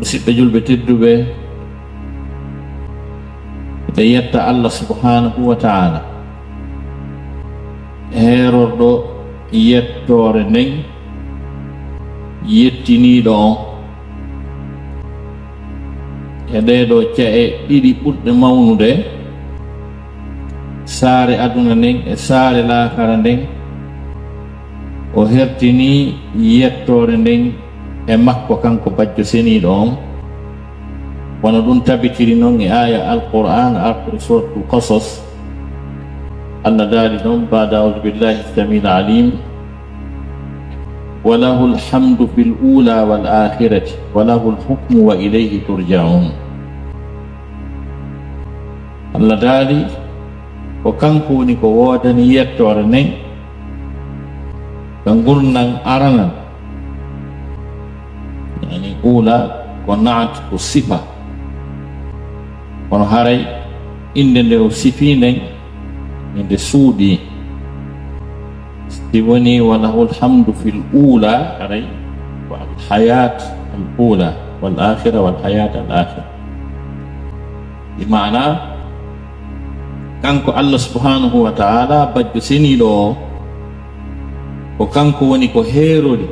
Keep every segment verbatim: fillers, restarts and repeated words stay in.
Siɓɓe julɓe tedduɓe, ɓe yetta Allah subhanahu wa ta'ala, heerorɗo yettoore nden, yettiniiɗo on e ɗee ɗoo ca'e ɗiɗi ɓurɗe mawnude, saare aduna nden e saare laakara nden. O hertini yettoore nden e makko, kanko bajjo seniiɗo on. Wano ɗum tabitiri non e aaya Alqur'aan artuɗo Suuratul Qasas, Allah daali ɗon, ba'da a'uuzu billaahi samiil aliim, "Wa lahul hamdu fil uulaa wal aaxirati, wa lahul hukmu wa ilayhi turja'uun." Allah daali, ko kanko woni ko woodani yettoore nden, ka ngurndan aranan. Yani, uula ko naat, ko sifa. Kono haray innde nde o sifii nden, nde suuɗii. Si woni, "Wa lahul hamdu fil uula", haray ko al hayat al uula, wal akhira, wal hayat al akhira. Bi maana, kanko Allah subhanahu wa ta'ala, bajjo seniiɗo o, ko kanko woni ko heerori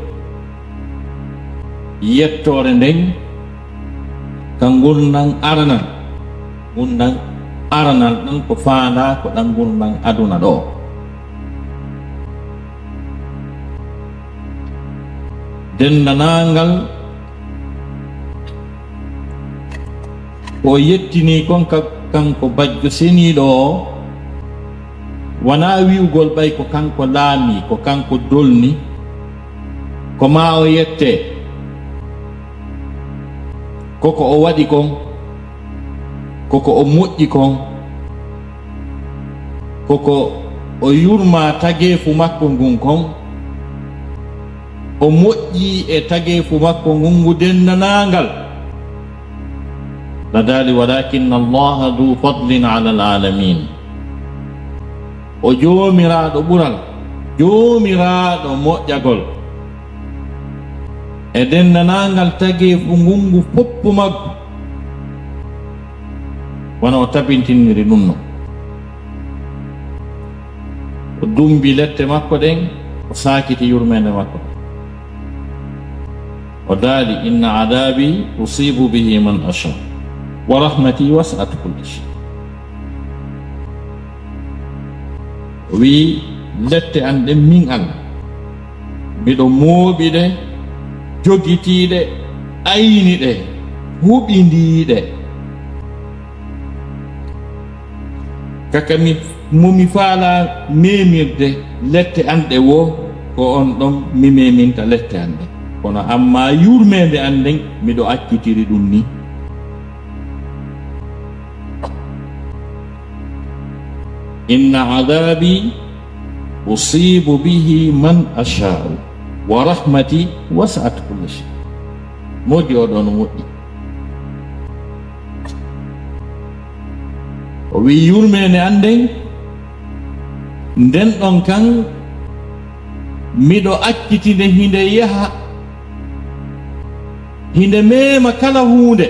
yettoore nden ka ngurndan aranan. Ngurndan aranan ɗan ko faandaa ko ɗan ngurndan aduna ɗoo. Denndanangal ko o yettinii kon ka, kanko bajjo seniiɗo o, wanaa wi'ugol ɓay ko kanko laamii, ko kanko dolni, ko maa o yettee. Ko ko o waɗi kon, ko ko o moƴƴi kon, ko ko o yurmaa tageefu makko ngun kon, o moƴƴii e tageefu makko ngun ngu denndanangal. Na daali, "Walaakinna Allaaha duu fadlin alal aalamiin." O Joomiraaɗo ɓural, Joomiraaɗo moƴƴagol. E denndanangal tageefu ngun ngu foppu maggu, wano o tabintiniri ɗun non. O dumbi lette makko ɗen, o saakiti yurmeende makko. O daali, "Inna adaabi usiibu bihi man ashaa, wa rahmati wasi'at kulla shay." O wi'i, "Lette an ɗen, min Alla, miɗo mooɓi ɗe, jogitii ɗe, ayni ɗe, huɓindii ɗe. Kaka mi, mo mi faalaa memirde lette an ɗe woo, ko on ɗon mi meminta lette an ɗen. Kono ammaa yurmeende an nden, miɗo accitiri ɗum ni." "Inna adaabi usiibu bihi man ashaa'u, wa rahmati wasi'at kulla shay." Moƴƴi, oɗo no moƴƴi. O wi'i, "Yurmeende an nden, nden ɗon kan, miɗo accitinde, hinde yaha, hinde meema kala huunde.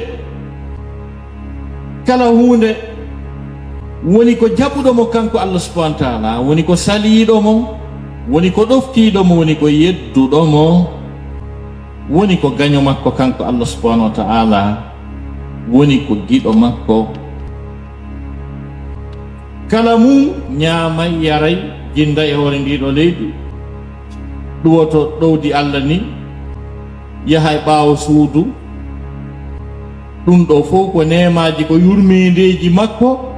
Kala huunde woni ko jaɓuɗo mo kanko Allah subhanahu wa ta'ala, woni ko saliiɗo mo, woni ko ɗoftiiɗo mo, woni ko yedduɗo mo, woni ko gaño makko kanko Allah subhanahu wa ta'ala, woni ko giɗo makko. Kala mum ñaamay, yaray, jinda e hoore ndiɗo leydi, ɗuwoto ɗowdi Allah ni, yaha e ɓaawo suudu. Ɗum ɗo fof ko neemaaji, ko yurmeendeeji makko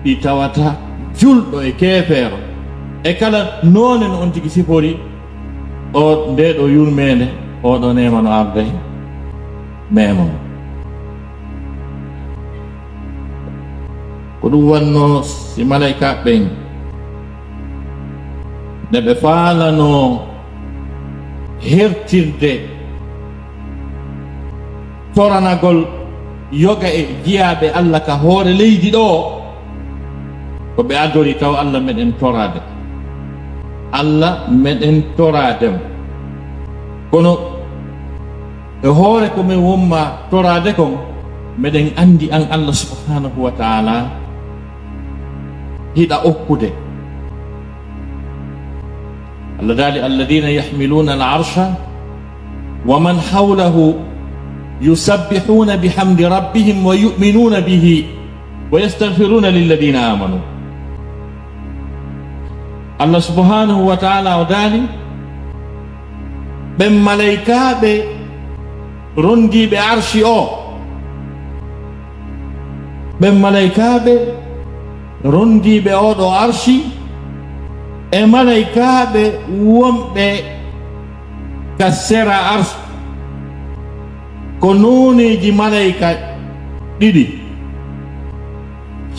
ɗi tawata julɗo e keefeero. E kala noone no on tigi sifori, o, nde ɗo yurmeende, oɗo neema no arde meema mo." Ko ɗum wannoo si malaykaaɓe ɓen, nde ɓe faalanoo hertirde toranagol yoga e jiyaaɓe Allah ka hoore leydi ɗo, ko ɓe adori taw, "Allah, meɗen toraade. Allah, meɗen toraade mo." Kono E hoore ko min wonma toraade kon, meɗen anndi an Allah subhanahu wa ta'ala hiɗa okkude. Allah daali, "Alladhina yahmiluna al-arsha wa man hawlahu yusabbihuna bihamdi rabbihim wa yu'minuna bihi wa yastaghfiruna lilladhina amanu." Allah subhanahu wa ta'ala o daali, ɓen malaykaaɓe rondiiɓe arshi o, ɓen malaykaaɓe rondiiɓe oɗo arshi, e malaykaaɓe wonɓe ka sera arshi, ko nooneeji malayka ɗiɗi.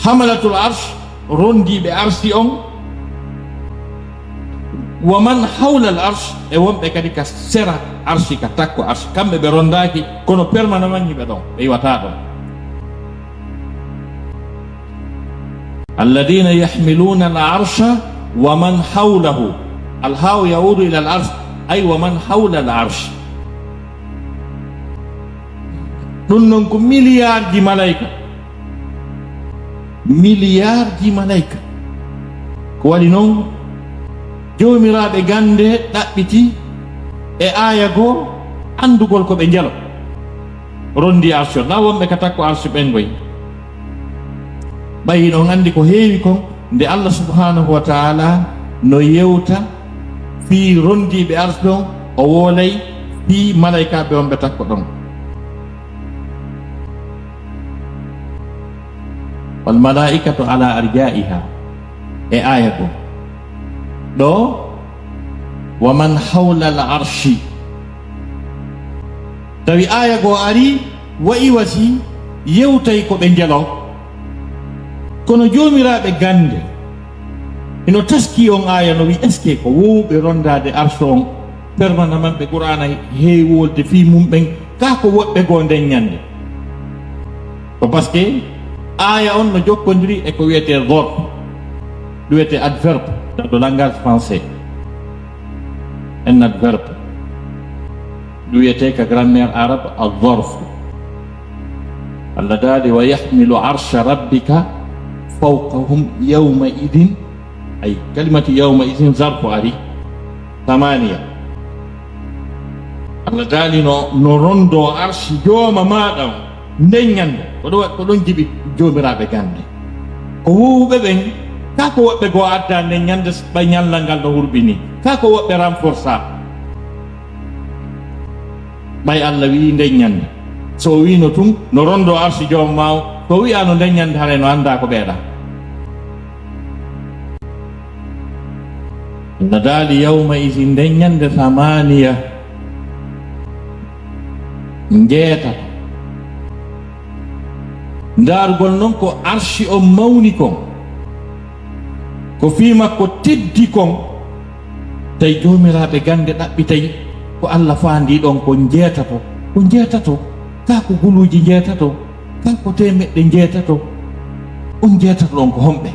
Hamalatul arsh, rondiiɓe arshi on, wa man hawla al arsh, e wonɓe kadi ka sera arshi, ka takko arshi, kamɓe ɓe rondaaki, kono permanent hiɓe ɗon, ɓe iwataa ɗon. Alladhina yahmiluna al arsha wa man hawlahu. Al haw yaudu ila al arsh, ay wa man hawla al arsh. Ɗum non ko miliyaarji malayka, miliyaarji malayka. Ko waɗi non, joomiraaɓe gannde ɗaɓɓiti e aaya goo anndugol ko ɓe njelo. Rondi arshi on, na wonɓe ka takko arshi ɓen ngoy. Ɓay hiɗon anndi ko heewi kon, nde Allah subhanahu wa ta'ala no yewta fii rondiiɓe arshi ɗon, o woolay fii malaykaaɓe on ɓe takko ɗon. Wal malaa'ikatu ala arja'iha, e aaya goo. Ɗoo, wa man hawla al arshi. Tawi aaya goo ari, wa'i wasi, yewtay ko ɓe njelo. Kono joomiraaɓe gannde, hino taski on aaya no wi'i, est-ce que ko woowuɓe rondaade arshi on, permanent maɓɓe Qur'aana heewi wolde fii mum ɓen, kaa ko woɓɓe goo nden ñannde? Ko parce que aaya on no jokkondiri e ko wiyetee zorf, ɗum wiyetee adverbe dans le langage français. Un adverbe. Ɗum wiyetee ka grammaire arabe al-zorf. Allah daali, "Wa yahmilu arsha rabbika fawqahum yawma idin." Ay, kalimatu yawma idin zarfu ari. Thamaniya. Allah daali no, no rondoo arshi jooma maaɗa on. Nden ñannde, ko ɗo, ko ɗon jibi joomiraaɓe gannde. Ko woowuɓe ɓen, kaa ko woɓɓe goo adda nden ñannde, ɓay ñallal ngal no hurɓini, kaa ko woɓɓe renforcer. Ɓay Allah wi'i nden ñannde. So o wi'ino tun, no rondoo arshi jooma maa on, so o wi'aano nden ñannde, haray no anndaa ko ɓeeɗa. No daali yawma isin nden ñannde samaniya njeetato. Ndaarugol non ko arshi on mawni kon, ko fii makko teddi kon, tawi joomiraaɓe gannde ɗaɓɓitay ko Allah faandii ɗon ko njeetato, ko njeetato, kaa ko guluuji njeetato, kaa ko teemeɗɗe njeetato, on njeetato ɗon ko homɓe?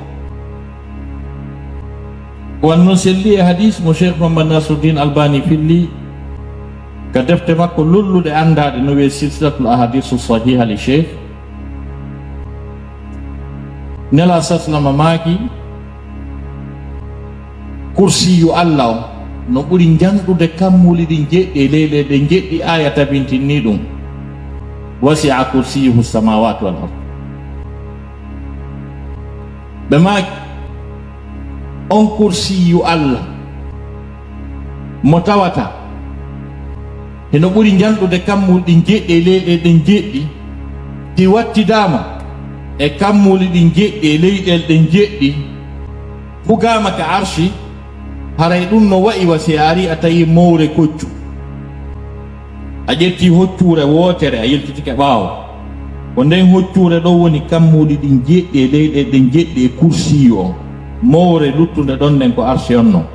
Ko wanno selli e hadis mo Cheikh Mohammad Nasruddin Albani filli ka defte makko lolluɗe anndaɗe no wiye Silsilatul Ahadisu Sahiha li Cheikh. Nela saslama maaki, kursiyu Allah on no ɓuri njanɗude kammuuli ɗin jeɗɗi e leyɗe ɗen jeɗɗi, aya tabintinni ɗum, "Wasi'a kursiyuhu samawati wal ard." Ɓe maaki, on kursiyu Allah mo tawata hino ɓuri njanɗude kammuuli ɗin jeɗɗi e leyɗe ɗen jeɗɗi, si wattidaama e kammuuli ɗin jeɗɗi e leyɗe ɗen jeɗɗi, fugaama ka arshi, haray ɗum no wa'i wa si a ari a tawi mowre koccu. A ƴetti hoccuure wootere, a yiltitike ɓaawo. Ko nden hoccuure ɗon woni kammuuli ɗin jeɗɗi e leyɗe ɗen jeɗɗi e kursiyu on. Mowre luttunde ɗon nden ko arshi on non.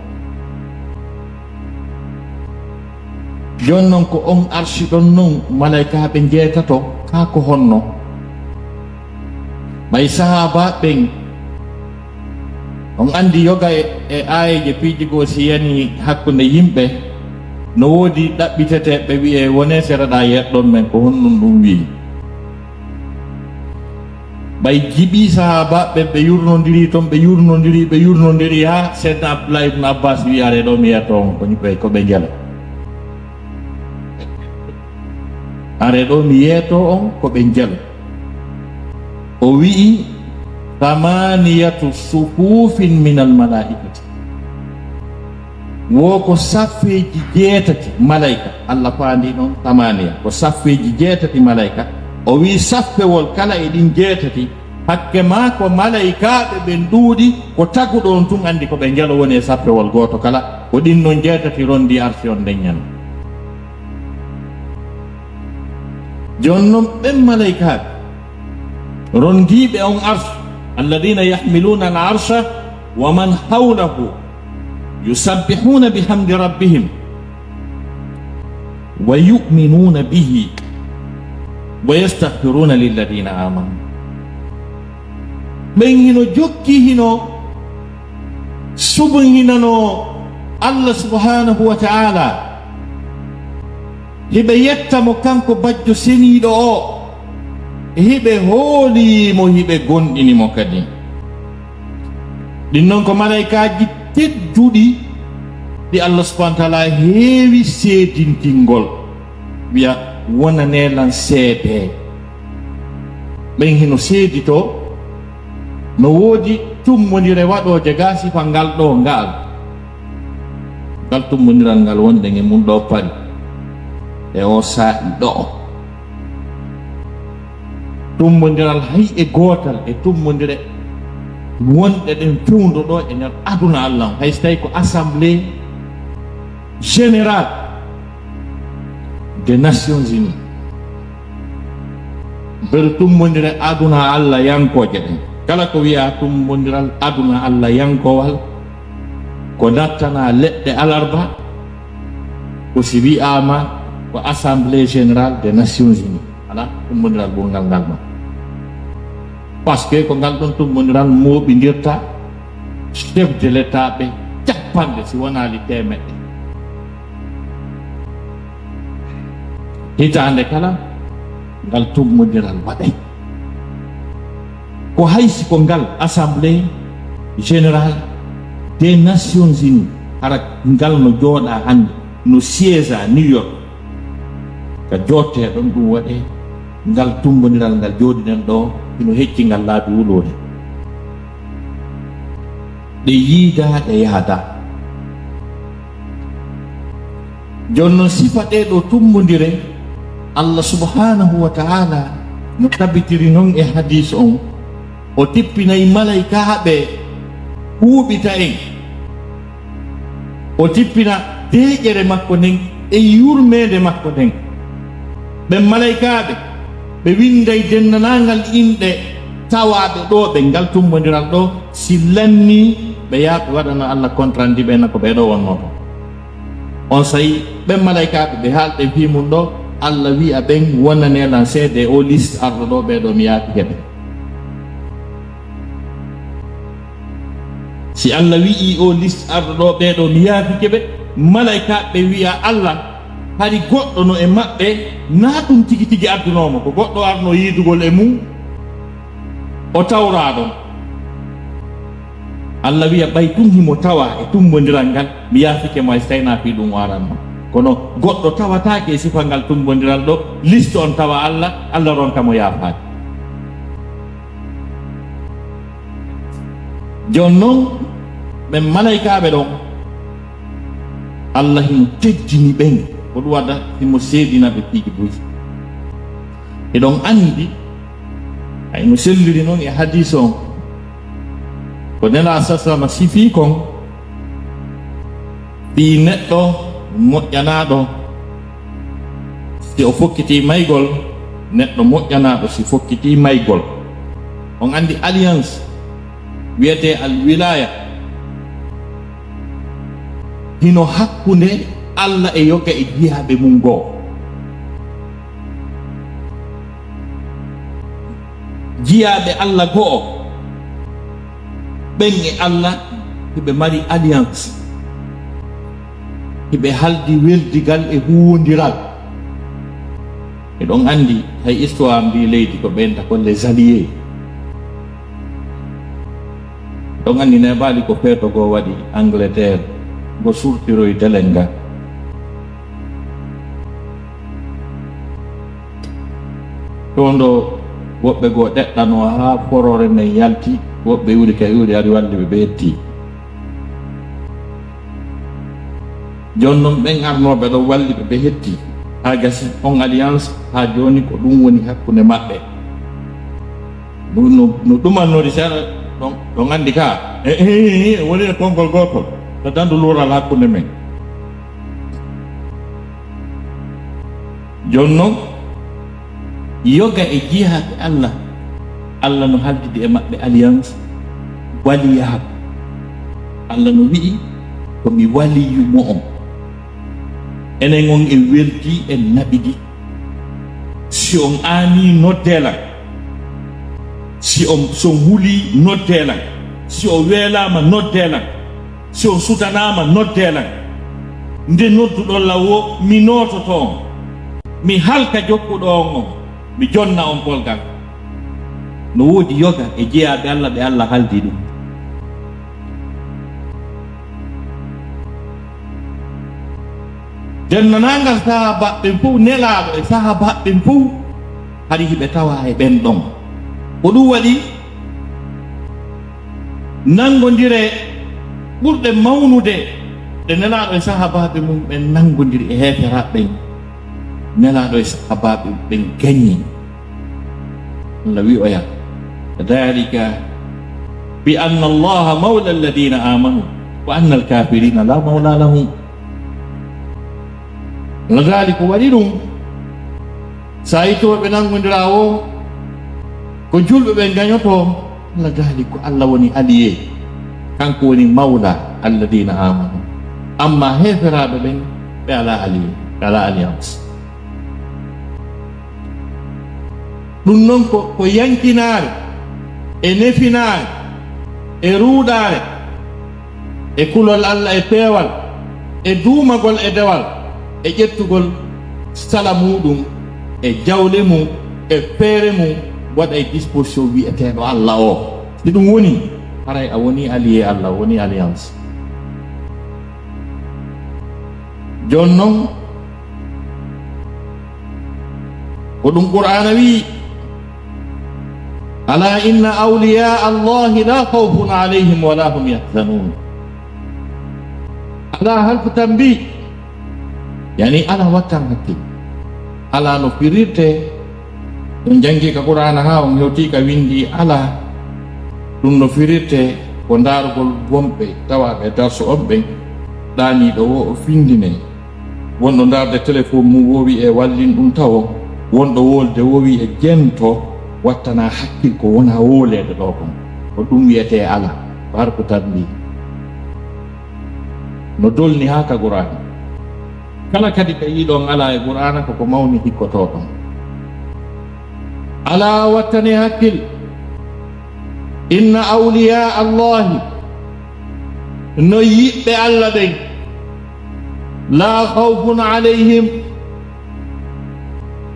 Jooni non ko on arshi ɗon non malaykaaɓe njeetato, kaa ko honno? Ɓay sahaabaaɓe ɓen, on anndi yoga e, e aayeeje piiji goo si yani hakkunde yimɓe, No woodi ɗaɓɓiteteeɓe, ɓe wi'e, "Wone seeɗa, ɗa yeɗɗon men, ko honɗum ɗum wi'i?" Ɓay jiɓii sahaabaaɓe, ɓe yurnondirii ton, ɓe yurnondirii, ɓe yurnondirii, haa Seydina Abdullah ibn Abbas wi'i, "Aree ɗoo mi yeetoo on ko ɓe, ko ɓe njelo. Aree ɗoo mi yeetoo on ko ɓe njelo." O wi'i, "Thamaniyatu sufuufin minal malaa'ikati." Wo ko saffeeji jeetati malayka, Allah faandi noon tamaniya, ko saffeeji jeetati malayka. O wi'i saffewol kala e ɗin jeetati, hakke maa ko malaykaaɓe ɓen ɗuuɗi, ko taguɗo on tun anndi ko ɓe njelo woni e saffewol gooto kala, ko ɗin noon jeetati ronndii arsi on nden ñande. Jooni noon ɓen malaykaaɓe ronndiiɓe on arsu, alladina yahmiluna al arsha wa man hawlahu yusabbihuuna bihamdi rabbihim wa yuminuuna bihi wa yastahfiruuna lilladina amanu. Ɓen hino jokki, hino subhinanoo Allah subhanahu wa ta'ala. Hiɓe yetta mo kanko bajjo seniiɗo o, e hiɓe hoolii mo, hiɓe gomɗini mo kadi. Ɗin non ko malaykaaji tedduɗi ɗi Allah subhanahu wa ta'ala heewi seedintingol, wi'a, "Wonanee lan seedee." Ɓen hino seeditoo. No woodi tummbondire waɗooje ga sifa ngal ɗoo ngal. Ngal tummbondiral ngal wonɗen e mun ɗoo Pari e oo saa'i ɗoo. Tummbondiral hay e gootal e tummbondire wonɗe ɗen fewndo ɗoo e nder aduna Allah on, hay so tawi ko Assemblée Générale des Nations Unies. Nder tummbondire aduna Allah yankooje ɗen, kala ko wi'a tummbondiral aduna Allah yankowal, ko nattanaa leɗɗe alarba, ko si wi'aama ko Assemblée Générale des Nations Unies. Alaa tummbondiral ɓurngal ngal ma. Parce que ko ngal ɗon tummbondiral mooɓindirta chef de l'État ɓe cappanɗe, si wonaali teemeɗɗe. Hitaande kala, ngal tummbondiral waɗay. Ko hay si ko ngal Assemblée Générale des Nations Unies, hara ngal no jooɗaa hannde, no siège à New York, ka jooɗtee ɗon ɗum waɗee, ngal tummbondiral ngal jooɗinen ɗoo, hino hecci ngal laabi wuluure. Ɗe yiidaa, ɗe yaadaa. Jooni non, sifa ɗee ɗoo tummbondire, Allah subhanahu wa ta'ala no tabitiri non e hadiis on, o tippinay malaykaaɓe huuɓita en, o tippina deeƴere makko nden e yurmeende makko nden. Ɓen malaykaaɓe, ɓe winnday denndaangal inɗe tawaaɓe ɗoo ɓe ngal tummbondiral ɗoo, si lannii ɓe yaha ɓe waɗana Allah compte rendu ɓe na ko ɓee ɗoo wonnoo ɗoo. Onsay ɓen malaykaaɓe ɓe haalɗen fii mun ɗoo, Allah wi'a ɓen, "Wonanee lan seedee oo liste arɗo ɗoo, ɓee ɗoo mi yaafike ɓe." Si Allah wi'ii oo liste arɗo ɗoo, ɓee ɗoo mi yaafike ɓe, malaykaaɓe ɓe wi'a Allah, "Hari goɗɗo no e maɓɓe, naa ɗum tigi tigi addunoo mo, ko goɗɗo arnoo yiidugol e mum, o tawraa ɗon." Allah wi'a, "Ɓay tun himo tawaa e tummbondiral ngal, mi yaafike mo, hay si taynaa fii ɗum o aranno." Kono goɗɗo tawataake e sifa ngal tummbondiral ɗoo, liste on tawa Allah, Allah ronka mo yaafaade. Jooni non, ɓen malaykaaɓe ɗon, Allah himo teddini ɓen, ko ɗum waɗa himo seedina ɓe piiji buy. Hiɗon anndi, hay no selliri non e hadiis on, ko Nelaaɗo sallallaahu alayhi wa sallam sifii kon, fii neɗɗo moƴƴanaaɗo, si o fokkitii maygol, neɗɗo moƴƴanaaɗo si fokkitii maygol. On anndi alliance wiyetee al wilaya, hino hakkunde Allah e yoga e jiyaaɓe mum goo. Jiyaaɓe Allah go'o ɓen e Allah, hiɓe mari alliance. Hiɓe haldi weldigal e huwondiral. Miɗon anndi hay histoire ndi leydi ko ɓeynta ko les alliés. Miɗon anndi neeɓaali ko feeto goo waɗi Angleterre, ngo surtiroy delen nga. Ɗo ndo woɓɓe goo ɗeɗɗanoo haa foroore nden yalti, woɓɓe iwri ka iwri ari walli ɓe, ɓe hetti. Jooni non ɓen arnooɓe ɗon walli ɓe, ɓe hetti haa gasi on alliance, haa jooni ko ɗum woni hakkunde maɓɓe. No, no, no ɗumannori seeɗa ɗon, ɗon anndi ka, e, e, e, e, woni e konngol gootol, no dandu luural hakkunde men. Jooni non, yoga e jiyaaɓe Allah, Allah no haldidi e maɓɓe alliance waliyaaku. Allah no wi'i, "Ko mi waliyu mo'on." Enen on en weldi, en naɓidi. Si on aanii, noddee lan. Si on, si on hulii, noddee lan. Si on weelaama, noddee lan. Si on sutanaama, noddee lan. Nde nodduɗon lan woo, mi noototo on. Mi halka jokkuɗo on on. Mi jonna on polgal. No woodi yoga e jeyaaɓe Allah ɓe Allah haldi ɗum. Denndaangal sahaabaaɓe ɓen fof, nelaaɗo e sahaabaaɓe ɓen fof, hari hiɓe tawaa e ɓen ɗon. Ko ɗum waɗi nanngondire ɓurɗe mawnude ɗe nelaaɗo e sahaabaaɓe mum ɓen nanngondiri e heeferaaɓe ɓen. Nelaaɗo e sahaabaaɓe ɓen gañi. Allah wi'oya, "Dhalika bi anna Allaha mawla alladhina amanu wa anna al-kafirina la mawla lahum." Allah daali ko waɗi ɗum. So a yii to ɓe nanngondiraa woo, ko julɓe ɓen gañotoo. Allah daali ko Allah woni allié, kanko woni mawla alladina amanu. Amma heeferaaɓe ɓen, ɓe alaa allié, ɓe alaa alliance. Ɗum non ko, ko yankinaare, e nefinaare, e ruuɗaare, e kulol Allah, e peewal, e duumagol e dewal, e ƴettugol sala muuɗum, e jawle mum, e feere mum, waɗa e disposition wi'eteeɗo Allah o. Si ɗum woni, haray a woni allié Allah, a woni alliance. Jooni non, ko ɗum Qur'aana wi'i, "Ala inna awliya Allahi la khawfun alayhim wa la hum yahzanun." Ala harfu tanbih, yani ala wattan hakkil. Ala no firirte, on janngi ka Qur'aana haa on hewti ka winndi ala, ɗum no firirte ko ndaarugol wonɓe tawaaɓe e darsu on ɓen, ɗaaniiɗo wo o findine. Wonɗo ndaarde téléphone mum woo wi'e wallin ɗum tawo, wonɗo wolde woo wi'e jento, wattana hakkil ko wona woleede ɗo kon. Ko ɗum wi'etee ala, barko tambi. No dolni haa ka Qur'aana. Kala kadi ka yi'ɗon ala e Qur'aana ko ko mawni hikkotoo ɗon. Ala wattane hakkil. Inna awliya Allahi, no yiɓɓe Allah ɓen, la khawfun alayhim,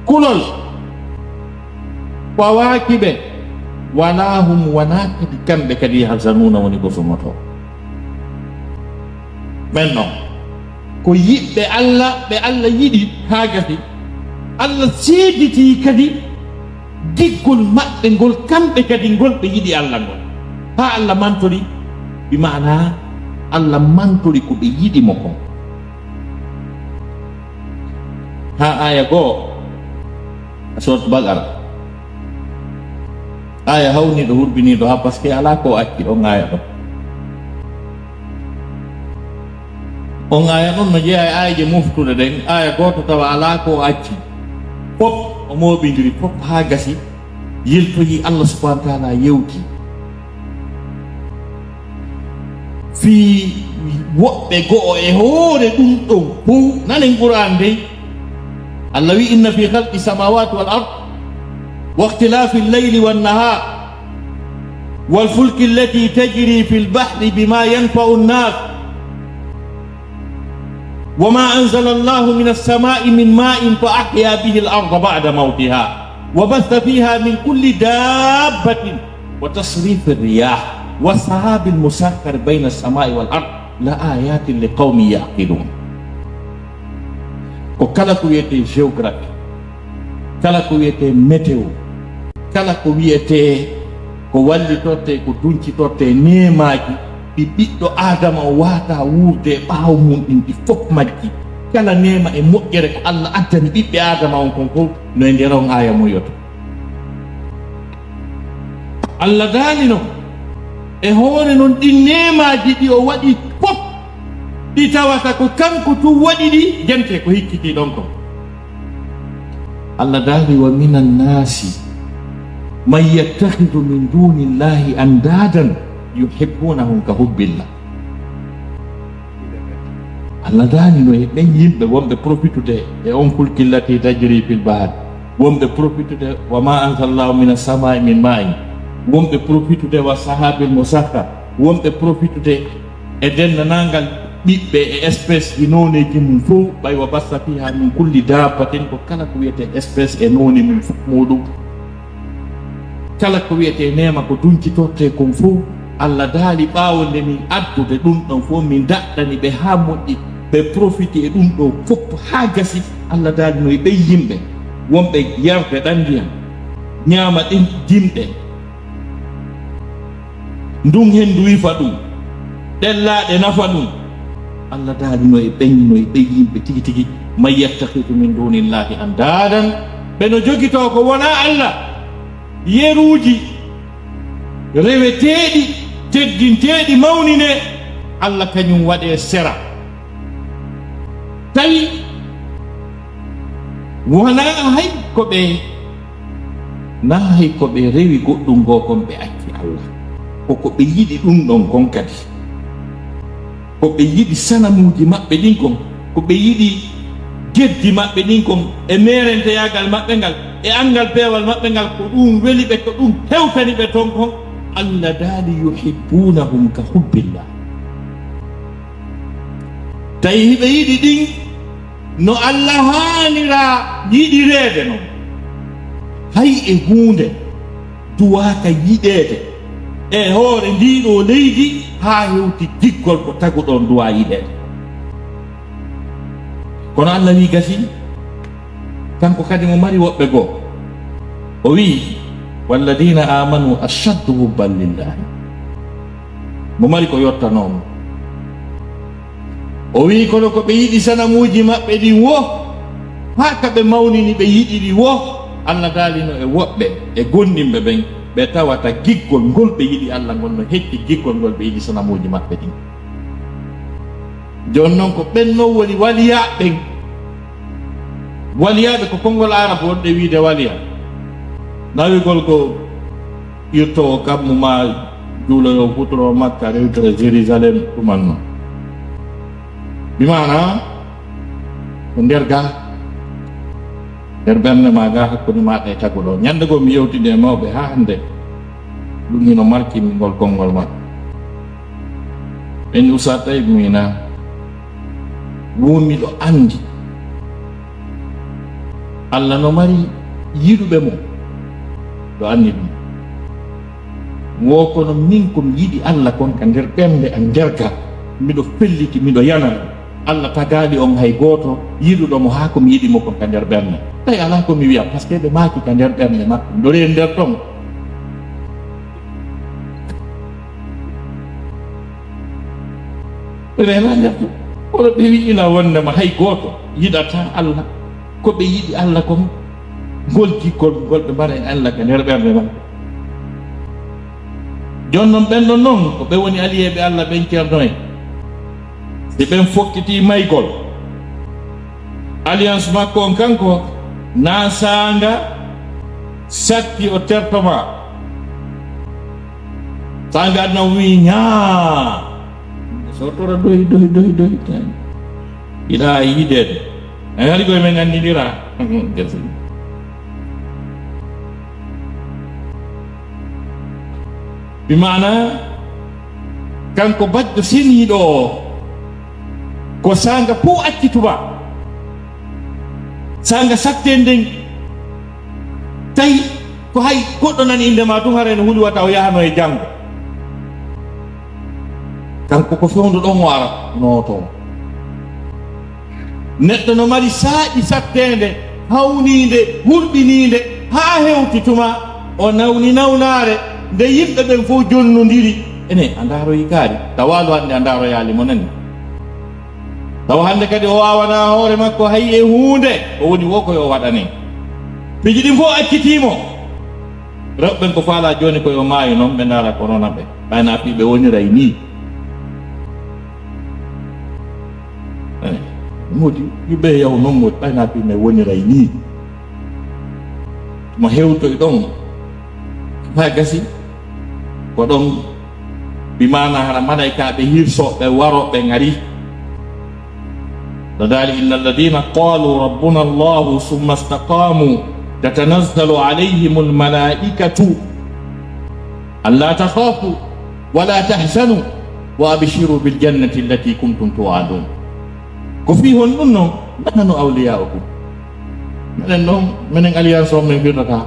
kulol fawaaki ɓe, wala hum, wona kadi kamɓe kadi yahzanuna woni ko somoto. Ɓen non. Ko yiɓɓe Allah, ɓe Allah yiɗi haa gasi. Allah seeditii kadi giggol maɓɓe ngol, kamɓe kadi ngol ɓe yiɗi Allah ngol. Haa Allah mantori, bi maana Allah mantori ko ɓe yiɗi mo kon. Haa aaya goo, Surat Baqara. Aaya hawniiɗo, hurbiniiɗo, haa, parce que alaa ko acci on aaya ɗon. On aaya ɗon no jeyaa e aayeeje moftuɗe ɗen, aaya gooto tawa alaa ko acci. Fof o mooɓindiri, fof haa gasi, yiltoyi Allah subhanahu wa taala yewti. Fii woɓɓe go'o e hoore ɗum ɗon fow. Nanen Qur'aan dey. Allah wi'i, "Inna fi khalqi samawati wal ard wa ikhtilafi al-layli wan nahar wal fulki allati tajri fil bahri bima yanfa'u an-nas." وما أنزل الله من السماء من ماء فأحيا به الأرض بعد موتها وبث فيها من كل دابة وتصريف الرياح والسحاب المسخر بين السماء والأرض لآيات لقوم يعقلون. Ko kala ko wiyetee géographie, kala ko wiyetee météo, kala ko wiyetee ko wallitortee, ko duncitortee neemaaji ɗi ɓiɗɗo Aadama o waawataa wuurde e ɓaawo mum ɗin, ɗi fof majji. Kala neema e moƴƴere ko Alla addani ɓiɓɓe Aadama on kon fof no e nder on aaya moyotoo. Alla daali non, e hoore non ɗin neemaaji ɗi o waɗi fof, ɗi tawata ko kanko tun waɗi ɗi, jentee ko hikkitii ɗon kon. Alla daali: ومن الناس من يتخذ من دون الله أندادا يحبونهم كحب الله. Alla daali no e ɓen yimɓe wonɓe profitude e on fulki التي تجري في البحر, wonɓe profitude وما أنزل الله من السماء من ماء, wonɓe profitude والسحاب المسخر, wonɓe profitude e denndaangal ɓiɓɓe e espèce e nooneeji mum fof, ɓay وبث فيها من كل دابة, ko kala ko wiyetee espèce e noone mum fof muuɗum. Kala ko wiyetee neema ko duncitortee kon fof, Alla daali ɓaawo nde min addude ɗum ɗon fof, min daɗɗani ɓe haa moƴƴi, ɓe profiti e ɗum ɗoo fof haa gasi. Alla daali no e ɓen yimɓe wonɓe yarde ɗan ndiyam, ñaama ɗin dimɗe, ndun henndu wifa ɗum, ɗen laaɗe nafa ɗum. Alla daali no e ɓen, no e ɓen yimɓe tigi tigi, من يتخذ من دون الله أندادا, ɓe no jogitoo ko wonaa Alla, yeruuji reweteeɗi, teddinteeɗi, mawninee, Alla kañum waɗee sera. Tawi wonaa hay ko ɓe, naa hay ko ɓe rewi goɗɗum goo kon ɓe acci Alla. Ko ko ɓe yiɗi ɗum ɗon kon kadi. Ko ɓe yiɗi sanamuuji maɓɓe ɗin kon, ko ɓe yiɗi geddi maɓɓe ɗin kon, e meerenteyaagal maɓɓe ngal, e anngal peewal maɓɓe ngal, ko ɗum weli ɓe, ko ɗum hewtani ɓe ton kon. Alla daali: يحبونهم كحب الله. Tawi hiɓe yiɗi ɗin no Alla haanira yiɗireede non. Hay e huunde duwaaka yiɗeede e hoore ndii ɗoo leydi haa hewti giggol ko taguɗo on duwaa yiɗeede. Kono Alla wii gasi, kanko kadi mo mari woɓɓe goo. O wii: والذين آمنوا أشد حبا لله. Mo mari ko yottanoo mo. O wii, kono ko ɓe yiɗi sanamuuji maɓɓe ɗin woo, haa ka ɓe mawnini ɓe yiɗi ɗi woo, Alla daali no e woɓɓe e gomɗinɓe ɓen, ɓe tawata giggol ngol ɓe yiɗi Alla ngol no hecci giggol ngol ɓe yiɗi sanamuuji maɓɓe ɗin. Jooni non ko ɓen non woni waliyaaɓe ɓen. Waliyaaɓe ko konngol Aarabu wonde wiide waliya. Nawigol ko irtoowo kammu maa juuloyo futuro Makka rewtoro Jérusalem ɗuman non. Bi maanaa ko nder gaa, nder ɓernde maa gaa, hakkunde maaɗa e taguɗo. Ñannde goo mi yewtidi e mawɓe haa hannde. Ɗum hino markini ngol konngol maɓɓe. Ɓen Usa tawi mina woo miɗo anndi Alla no mari yiɗuɓe mo. Ɗo anndi ɗum. Woo kono min ko mi yiɗi Alla kon ka nder ɓernde an nder ga. Miɗo felliti, miɗo yanana. Alla tagaali on hay gooto yiɗuɗo mo haa ko mi yiɗi mo kon ka nder ɓernde. Tawi alaa ko mi wi'a, parce que ɓe maaki ka nder ɓernde maɓɓe. Miɗo reeni nder ton. Ɓe reenaa nder ton. Kono ɓe wi'ila wondema hay gooto yiɗataa Alla. Ko ɓe yiɗi Alla kon, ngol giggol ngol ɓe mbaɗa e Alla ka nder ɓernde maɓɓe. Jooni non ɓen ɗon non, ko ɓe woni aliyeeɓe Alla ɓen ceerno en. Si ɓen fokkitii maygol, alliance makko on kanko, naa saanga satti o terto ma. Saanga aduna o wii ñaa. So tora dohi, dohi, dohi, dohi, tan. Yiɗaa yiɗeede. Ay, hari koye men anndindira. Gasi. Bi maana, kanko bajjo seniiɗo o, Ko saanga fof acci tuma. Saanga satte nden, tawi ko hay goɗɗo nani innde ma tun, haray no huli wata o yahano e janngo. Kanko ko fewndo ɗon o ara nooto. Neɗɗo no mari saa'i satteende, hawniinde, hurɓiniinde, haa hewti tuma o nawni nawnaare, nde yimɓe ɓen fof jonnondiri. Ene, a ndaaroyi kaari, tawaalo hannde a ndaaroyaali mo nani. Tawa hannde kadi o waawanaa hoore makko hay e huunde, o woni wo ko yo waɗane. Piiji ɗin fof accitii mo. Rewɓe ɓen ko faalaa jooni ko yo maayu non, ɓe ndaara ko nona ɓe. Ɓay naa fii ɓe woniray nii. Eh, moodi, yo ɓe yaw non moodi, ɓay naa fii ɓe woniray nii. Mo hewtoy ɗon, haa gasi, ko ɗon, bi maana hara malaykaaɓe hirsooɓe warooɓe ngari. No daali, "Inna alladhina qalu rabbuna Allahu thumma istaqamu tatanazzalu alayhimul malaikatu alla takhafu wala tahzanu wa abshiru bil jannati allati kuntum tu'adun." Ko fii honɗun non? Nahnu awliya'ukum. Menen non, menen alliance on men firtata.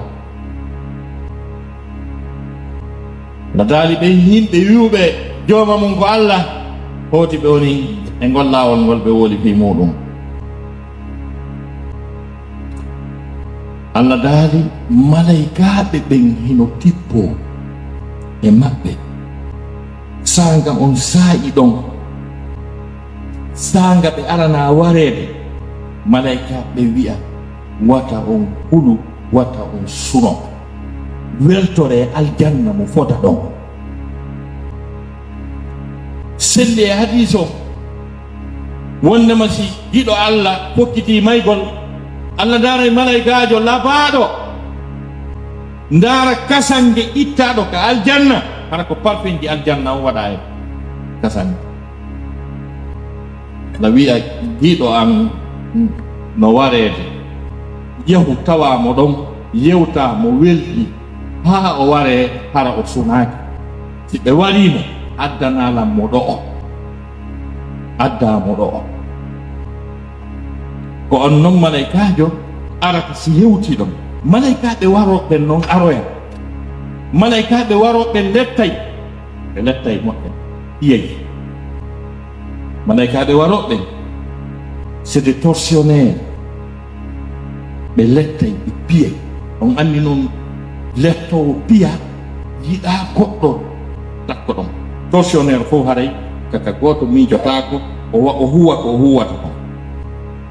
No daali ɓen yimɓe wi'uɓe jooma mun ko Allah, hooti ɓe woni e ngol laawol ngol ɓe woli fii muuɗum. Allah daali malaykaaɓe ɓen hino tippoo e maɓɓe. Saanga on saa'i ɗon, saanga ɓe aranaa wareede, malaykaaɓe wi'a, "Wata on hulu, wata on suno. Weltoree aljanna mo fota ɗon." Selli e hadiis on, wondema si giɗo Allah fokkitii maygol, Allah ndaaray malaykaajo labaaɗo, ndaara kasange ittaaɗo ka aljanna, hara ko parfenji aljanna on waɗaa e kasange. Aɗa wi'a, "Giɗo an no wareede." Yahu tawaa mo ɗon, yewtaa mo, weldi, haa o waree, hara o sunaaki. Si ɓe warii mo, addanaa lan mo ɗo'o. Addaa mo ɗo'o. Ko on non malaykaajo arata si hewtii ɗon. Malaykaaɓe warooɓe non aroya. Malaykaaɓe warooɓe lettay. Ɓe lettay moƴƴa. Iyay. Malaykaaɓe warooɓe, c'est des tortionnaires. Ɓe lettay, ɓe piyay. On anndi non, lettoowo piya, yiɗaa goɗɗo takko ɗon. Tortionnaire fof haray, kaka gooto miijotaako, o wa-, o huwa ko o huwata kon.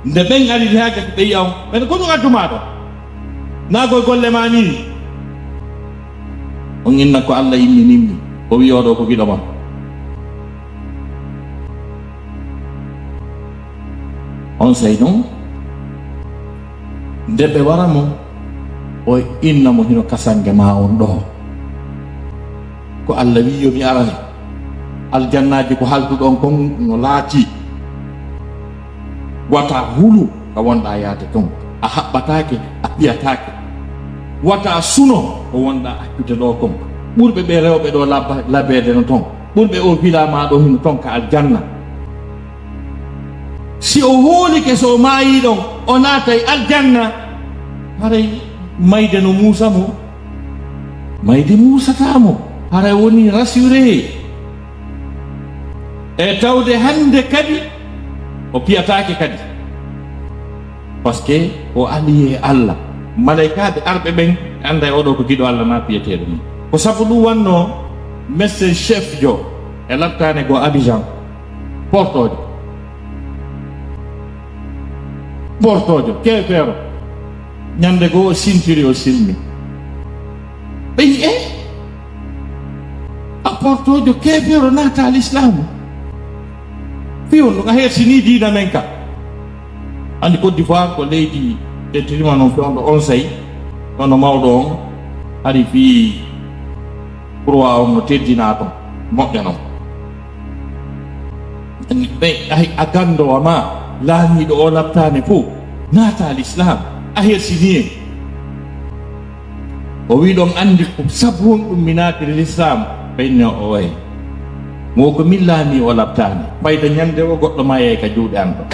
Nde ɓen ari haa gasi ɓe yi'a on, ɓen ko ɗum addu maa ɗo? Naa ko e golle maa nii? On inna ko Allah inninimmi, o wi'i oo ɗoo ko giɗo maa. Onsay non, nde ɓe wara mo, o inna mo hino kasange maa on ɗoo. Ko Allah wi'i yo mi arane. Aljannaaji ko halduɗon kon no laatii. Wata hulu ka wonɗaa yaade ton. A haɓɓataake, a piyataake. Wata suno ko wonɗaa accude ɗoo kon. Ɓurɓe ɓe rewɓe ɗoo lab-, labeede no ton. Ɓurɓe oo villa maa ɗoo hino ton ka aljanna. Si o hoolike, so o maayii ɗon, o naatay aljanna, haray mayde no muusa mo? Mayde muusataa mo. Haray woni rassuré. E tawde hannde kadi, o piyataake kadi. Parce que o aliyee Allah. Malaykaaɓe arɓe ɓen annday oo ɗoo ko giɗo Allah naa piyeteeɗo mum. Ko sabu ɗum wannoo médecin chef jo e laptaane goo Abidjan, portoojo. Portoojo, keefeero. Ñande goo o sintiri, o silmi. Ɓe yi'e, a portoojo keefeero naata lislaamu. Fii honɗun a hersinii diina men ka? Anndi Côte d'Ivoire ko leydi teddinirma non fewndo onsay, kono mawɗo on ari fii croix on no teddinaa ton, moƴƴa non. Ɓe, ay, a ganndo wa maa, laamiiɗo o laptaane fof, naata lislaam, a hersinii en. O wi'i, "Ɗon anndi ko sabu honɗun mi naatiri lislaam?" Ɓe inni o, "Oye, Mo ko min laami o laɓtaani. Fayda ñande o goɗɗo maayay ka juuɗe an ɗo.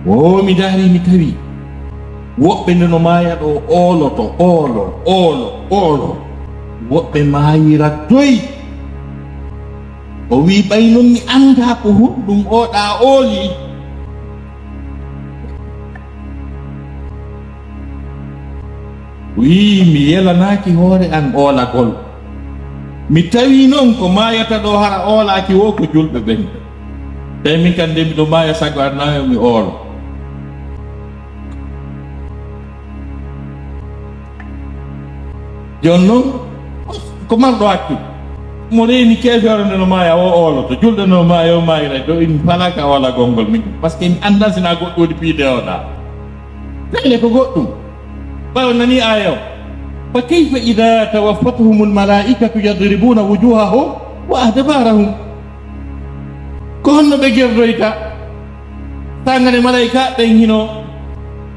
Wo mi daari mi tawi woɓɓe nde no maaya ɗo ooloto, oolo, oolo, oolo. Woɓɓe maayira doy. O wi'i, "Ɓay non mi anndaa ko honɗum o ɗa ooli." Wi'i, "Mi yelanaaki hoore an oolagol. Mi tawi non ko maayata ɗo hara oolaaki wo ko julɓe ɓen. Tawi min kan nde miɗo maaya sago an na mi oolo." Jooni non, ko marɗo hakkil. Mo reeni keefeero nde no maaya, o ooloto. Julɗo nde no maaya, o maayira. Ɗo in falaka oolagol ngol min. Parce que mi anndaa si na goɗɗo woni piide o ɗa. Lelle ko goɗɗum. Ɓay on nani aaya o. "Fa kayfa idha tawaffathumul malaa'ikatu yadribuna wujuhahum wa adbarahum." Ko honno ɓe gerdoyta? Sangane malaika ɓen hino,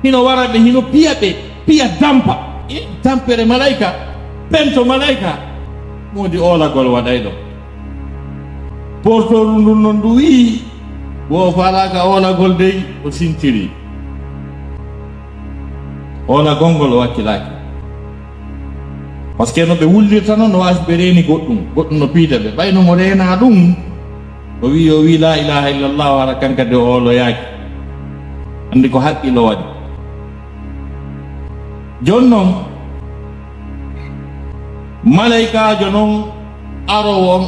hino wara ɓe, hino piya ɓe, piya dampa. E dampere malaika, pento malaika. Modi oolagol waɗay ɗo. Portoru ndun non ndu wi'i, wo o faalaka oolagol dey, o sintiri. Oolagol ngol o wakkilaaki. Parce que no ɓe wullirta non, no waasi ɓe reeni goɗɗum, goɗɗum no piida ɓe. Ɓay no mo reena ɗum, o wi'i, o wi'i, "La ilaha illallah," hara kanka de o ooloyaaki. Andi ko haqqil o waɗi. Jooni non, malaikaajo non aroowo on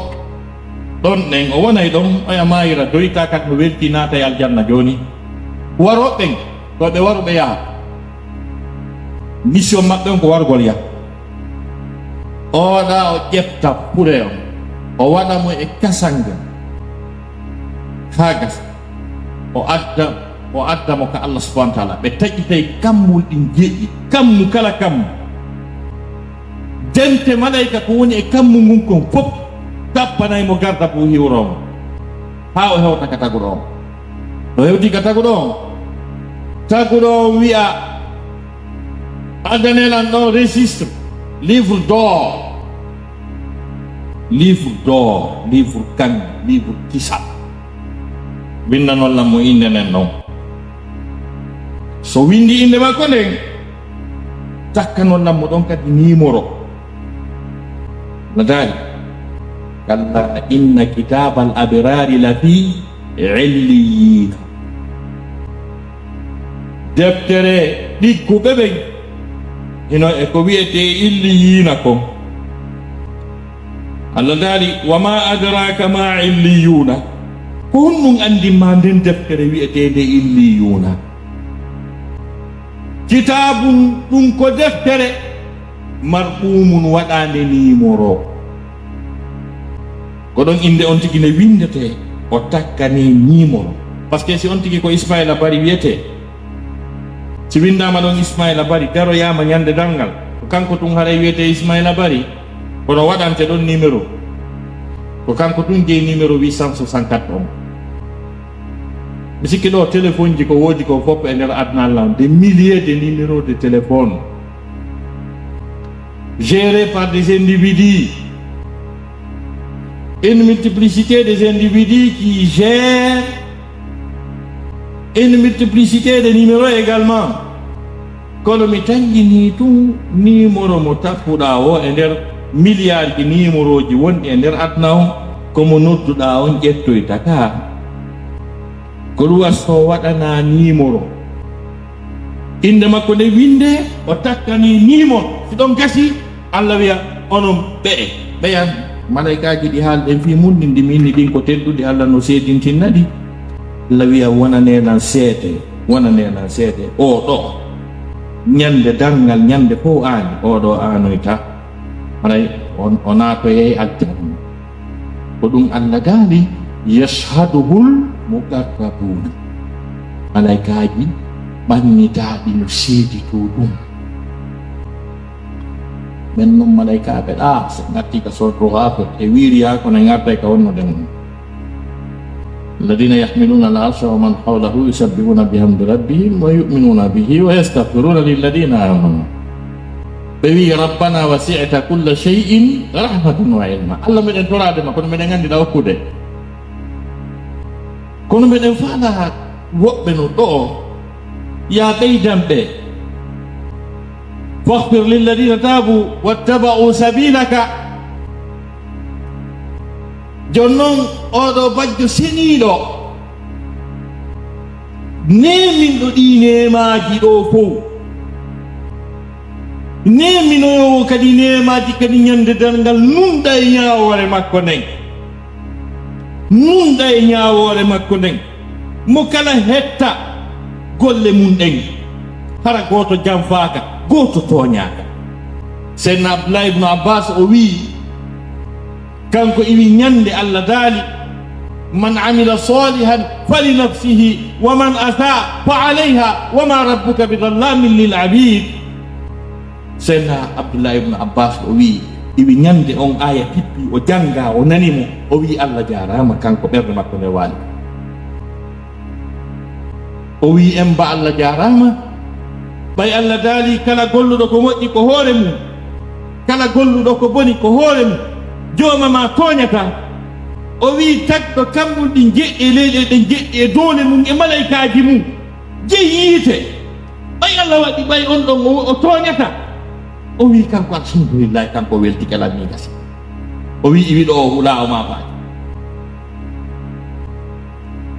ɗon ɗen, o wonay ɗon, oya maayira doyta, kan no welti naata e aljanna jooni. Warooɓe ɓen, ko ɓe waru ɓe yaha. Mission maɓɓe on ko warugol yaha. Oɗa o ƴetta pure on, o waɗa mo e kasanga. Haa gasa. O adda, o adda mo ka Allah subhanahu wa ta'ala. Ɓe taƴitay kammul ɗin jeeɗi, kammu kala kammu. Dente malaika ko woni e kammu ngun kon fof tappanay mo garda buu hiwroomo. Haa o hewta ka taguɗo on. O hewti ka taguɗo on. Taguɗo on wi'a, "Addanee lan ɗo registre, livre d'or." Livre d'or, livre kan, livre kisal. Winndanon lan mo innde nden non. So windi innde makko nden, takkanon lan mo ɗon kadi nimoro. No daali, "Kalla inna kitabal abrari lafi illiyin." Deftere ɗigguɓe ɓen hino e ko wi'etee illiyiina kon. Allah daali, "Wa ma adraka ma illiyuna." Ko honɗum anndin ma nden deftere wi'eteende illiyuna? Kitaabun, ɗum ko deftere marquumun waɗaande nimoro. Ko ɗon innde on tigi nde winndetee, o takkani nimoro. Parce que si on tigi ko Ismaila Bari wiyetee, si winndaama ɗon Ismaila Bari, daroyaama ñande darngal, ko kanko tun haray wiyetee Ismaila Bari, kono waɗante ɗon nimero. Ko kanko tun jeyi nimero huit cent soixante-quatre on. Mi sikki ɗo téléphone ji ko woodi ko fof e nder aduna Allah, des milliers de numéros de téléphone gérés par des individus. Une multiplicité des individus qui gèrent une multiplicité de numéros également. Kono mi tanjinii tun nimoro mo tappuɗaa o e nder miliyarji nimorooji wonɗi e nder aduna on, ko mo nodduɗaa on ƴettoyta ka. Ko ɗum waɗi so waɗanaa nimoro. Innde makko nde winndee, o takkanii nimoro. Si ɗon gasi, Allah wiya, "Onon ɓe'e, ɓeyan, malaykaaji ɗi haalɗen fii mun ɗin, ɗi mi inni ɗin ko tedduɗi, Allah no seedintinna ɗi." Allah wiya, "Wonanee lan seede, wonanee lan seede. Oo ɗoo, ñande darngal, ñande fow aani, oo ɗoo aanoyta. Haray on, o naatoyay aljanna." Ko ɗum Allah daali, "Yashhaduhul muqarrabuun." Malaykaaji ɓannitaaɗi no seeditoo ɗum. Ɓen non malaykaaɓe ɗaa, so natti ka sorto haa ko e wiiri haa kono en arday ka wonno ɗen. "Alladina yahmiluna al-arsha wa man hawlahu yusabbihuna bihamdi rabbihim wa yu'minuna bihi wa yastaghfiruna lilladina amanu." Ɓe wi'i, "Rabbana wasi'ta kulla shay'in rahmatan wa ilma." Allah, meɗen toraade ma, kono meɗen anndi ɗa okkude. Kono meɗen faala woɓɓe no ɗo, ya ɓeydan ɓe. "Faghfir lilladhina tabu wattaba'u sabilaka." Jooni noon, oɗo bajjo seniiɗo, neeminɗo ɗii neemaaji ɗo fof, neeminoyoowo kadi neemaaji kadi ñande darngal, nunɗa e ñaawoore makko nden. Nunɗa e ñaawoore makko nden. Mo kala hetta golle mum ɗen. Hara gooto janfaaka, gooto tooñaaka. Seydina Abdullah ibn Abbas o wi'i, kanko iwi ñande Allah daali, "Man amila salihan fali nafsihi, wa man asaa fa alayha, wa ma rabbuka bi dhallamin lil abid." Seydina Abdullah ibn Abbas o wi'i, iwi ñande on aya tippi, o jannga, o nani mo, o wi'i, "Allah jaaraama, kanko ɓernde makko nde waali." O wi'i, "Emba Allah jaaraama, ɓay Allah daali, kala golluɗo ko moƴƴi ko hoore mum, kala golluɗo ko boni ko hoore mum, jooma ma tooñata." O wi'i, "Tagɗo kamɓun ɗin jeɗɗi e leyɗe ɗen jeɗɗi e doole mum e malaykaaji mum, jeyi yiite. Ɓay Allah waɗi, ɓay on ɗon o, o tooñata." O wi'i kanko, "Alhamdulillahi, kanko o welti kala mi gasi." O wi'i, "Iwi ɗo o hula o ma baaji."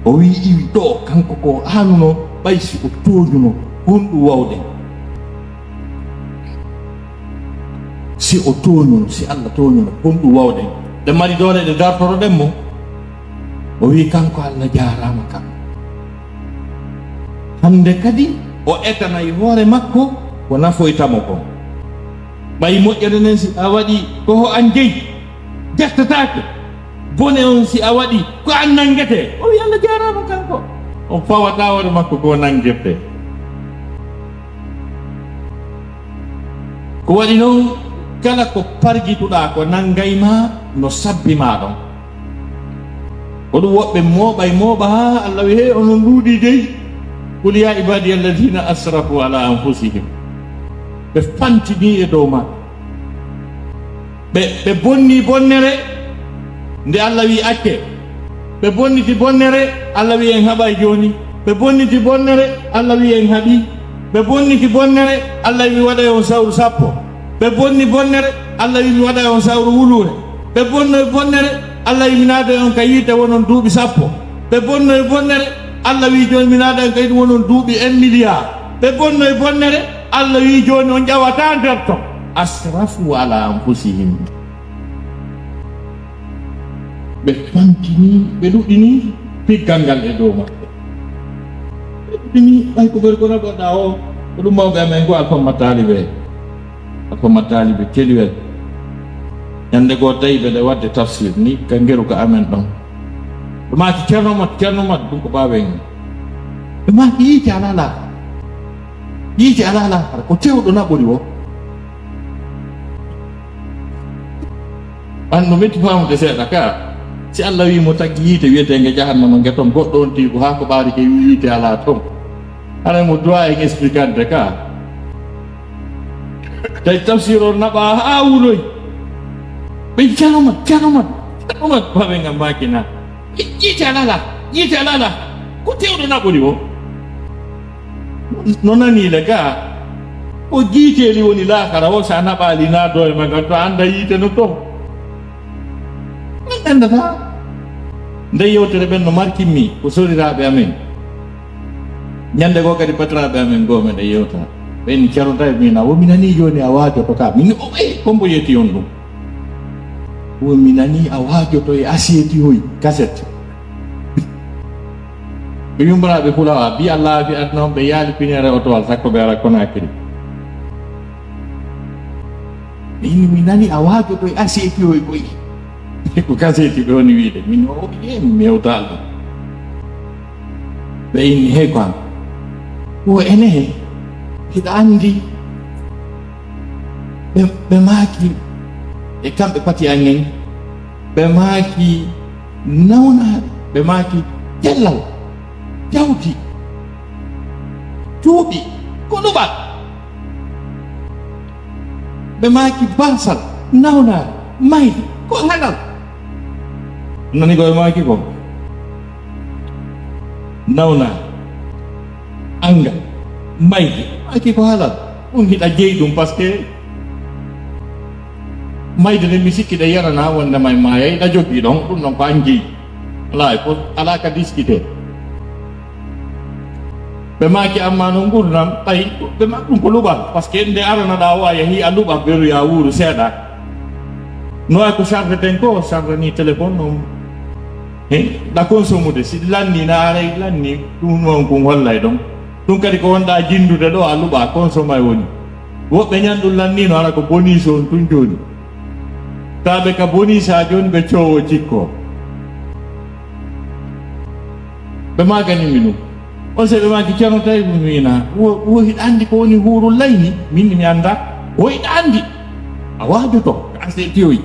O wi'i, "Iwi ɗo kanko ko aanuno, ɓay si o tooñuno, honɗum wawɗen? Si o tooñuno, si Allah tooñuno, honɗum wawɗen? Ɗe mari doole ɗe dartoroɗen mo." O wi'i, "Kanko Allah jaaraama kam. Hannde kadi o etanay hoore makko ko nafoyta mo kon. Ɓay moƴƴere nden si a waɗi ko ho an jeyi, jattataake. Bone on si a waɗi ko an nanngetee." O wi'i, "Allah jaaraama kanko." On fawata hoore makko ko nanngirtee. Ko waɗi noon, kala ko pargituɗaa ko nanngay ma no sabbi ma ɗon. Ko ɗum woɓɓe mooɓa e mooɓa, haa Allah wi, "Hey, onon ɗuuɗii dey." "Qul ya ibadiya alladhina asrafu ala anfusihim." Ɓe fantinii e dow maɓɓe. Ɓe, ɓe bonnii bonnere nde Allah wi, "Acce." Ɓe bonniti bonnere, Allah wi, "En haɓay jooni." Ɓe bonniti bonnere, Allah wi, "En haɓii." Ɓe bonniti bonnere, Allah wi, "Mi waɗay on sawru sappo." Ɓe bonni bonnere, Allah wi, "Mi waɗay on sawru wuluure." Ɓe bonnoyi bonnere, Allah wi, "Mi naaday on ka yiite wonon duuɓi sappo." Ɓe bonnoyi bonnere, Allah wi, "Jooni mi naaday on ka yiite wonon duuɓi un milliard." Ɓe bonnoyi bonnere, Allah wi, "Jooni on ƴawataa nder ton." Asrafu ala anfusihim. Ɓe fantinii, ɓe ɗuɗɗinii piggal ngal e dow maɓɓe. Ɓe ɗuɗɗinii, ɓay ko ɓe ko raɗoɗaa o, ko ɗum mawɓe amen goo, Alfa Mataali ɓe. Alfa Mataali ɓe Teliwel. Ñande goo tawi ɓe ɗe waɗde tafsir ni, ka ngeru ka amen ɗon. Ɓe maaki, "Ceerno Mat, Ceerno Mat," ɗum ko baaba en. Ɓe maaki, "Yiite alaa laakara. Yiite alaa laakara, ko tewɗo naɓori o." Ɓanndu metti faamude seeɗa ka. Si Allah wii mo taggi yiite wiyeteenge jahannama nge ton, goɗɗo on tii ko haa ko ɓaari ke wii yiite alaa ton. Haray mo duwaa en explicande ka. Tawi tafsir on naɓa haa wuloy. Ɓe, "Ceerno Mat, Ceerno Mat, Ceerno Mat," baɓe ngam maaki na. "Ɓe, yiite alaa la, yiite alaa la. Ko tewɗo naɓori o?" No nanii le gaa, ko jiiteeli woni laakara o, so a naɓaali naadoo e maggal to a annda yiite no ton. Min anndataa. Nde yewtere ɓen no markimmi, ko soriraaɓe amen. Ñande goo kadi batiraaɓe amen goo meɗen yewta. Ɓen Ceerno tawi min a wo mi nanii jooni a waajoto ka. Min o, "Eh, ko mbo yeti on ɗum?" Wo mi nanii a waajoto e aseeti hoy, kaset. Ɓe yumbaraaɓe Fulawa, bi Allah fi adna on ɓe yaali pineere otowal sakko ɓe ara Konakiri. Min mi nani a waajoto e aseeti hoy koy. Ko kaseeti ɓe woni wiide. Min o, "Eh, mi mewtaali ɗum." Ɓe inni, "Hey, ko an?" Wo ene he, hiɗa anndi ɓe, ɓe maaki e kamɓe pati an en, ɓe maaki nawnaaɗe, ɓe maaki cellal, jawdi, cuuɗi, ko ɗuɓal. Ɓe maaki baasal, nawnaare, mayde, ko halal. Nani ko ɓe maaki ko? Nawnaare, anngal, mayde, maaki ko halal. Ɗum hiɗa jeyi ɗum, parce que mayde nden mi sikki ɗe yarana wonde may maayay, ɗa jogii ɗon, ɗum ɗon ko an jeyi. Alaa e ko, alaa ka discuter. Ɓe maaki, amma noon ngurnam, ɓay, ɓe maaki ɗum ko luɓal, parce que nde aranaɗaa o a yahii a luɓa beru ya wuuru seeɗa. No ay ko sarde ten ko, sarde ni téléphone noon. He, ɗa consommude, si lanni na aray lanni, ɗum noon ko hollay ɗon. Ɗum kadi ko wonɗaa jinndude ɗo a luɓa, consomma e woni. Woɓɓe ñan ɗum lanni no hara ko bonus on tun jooni. Taa ɓe ka bonus haa jooni ɓe coowo cikko. Ɓe maaganimi ɗum. On se ɓe maaki, Ceerno Tawi, mi wiina, wo, wo hiɗa anndi ko woni huurul layni? Min mi anndaa. Wo hiɗa anndi? A waajoto, ka ase tiyoyi.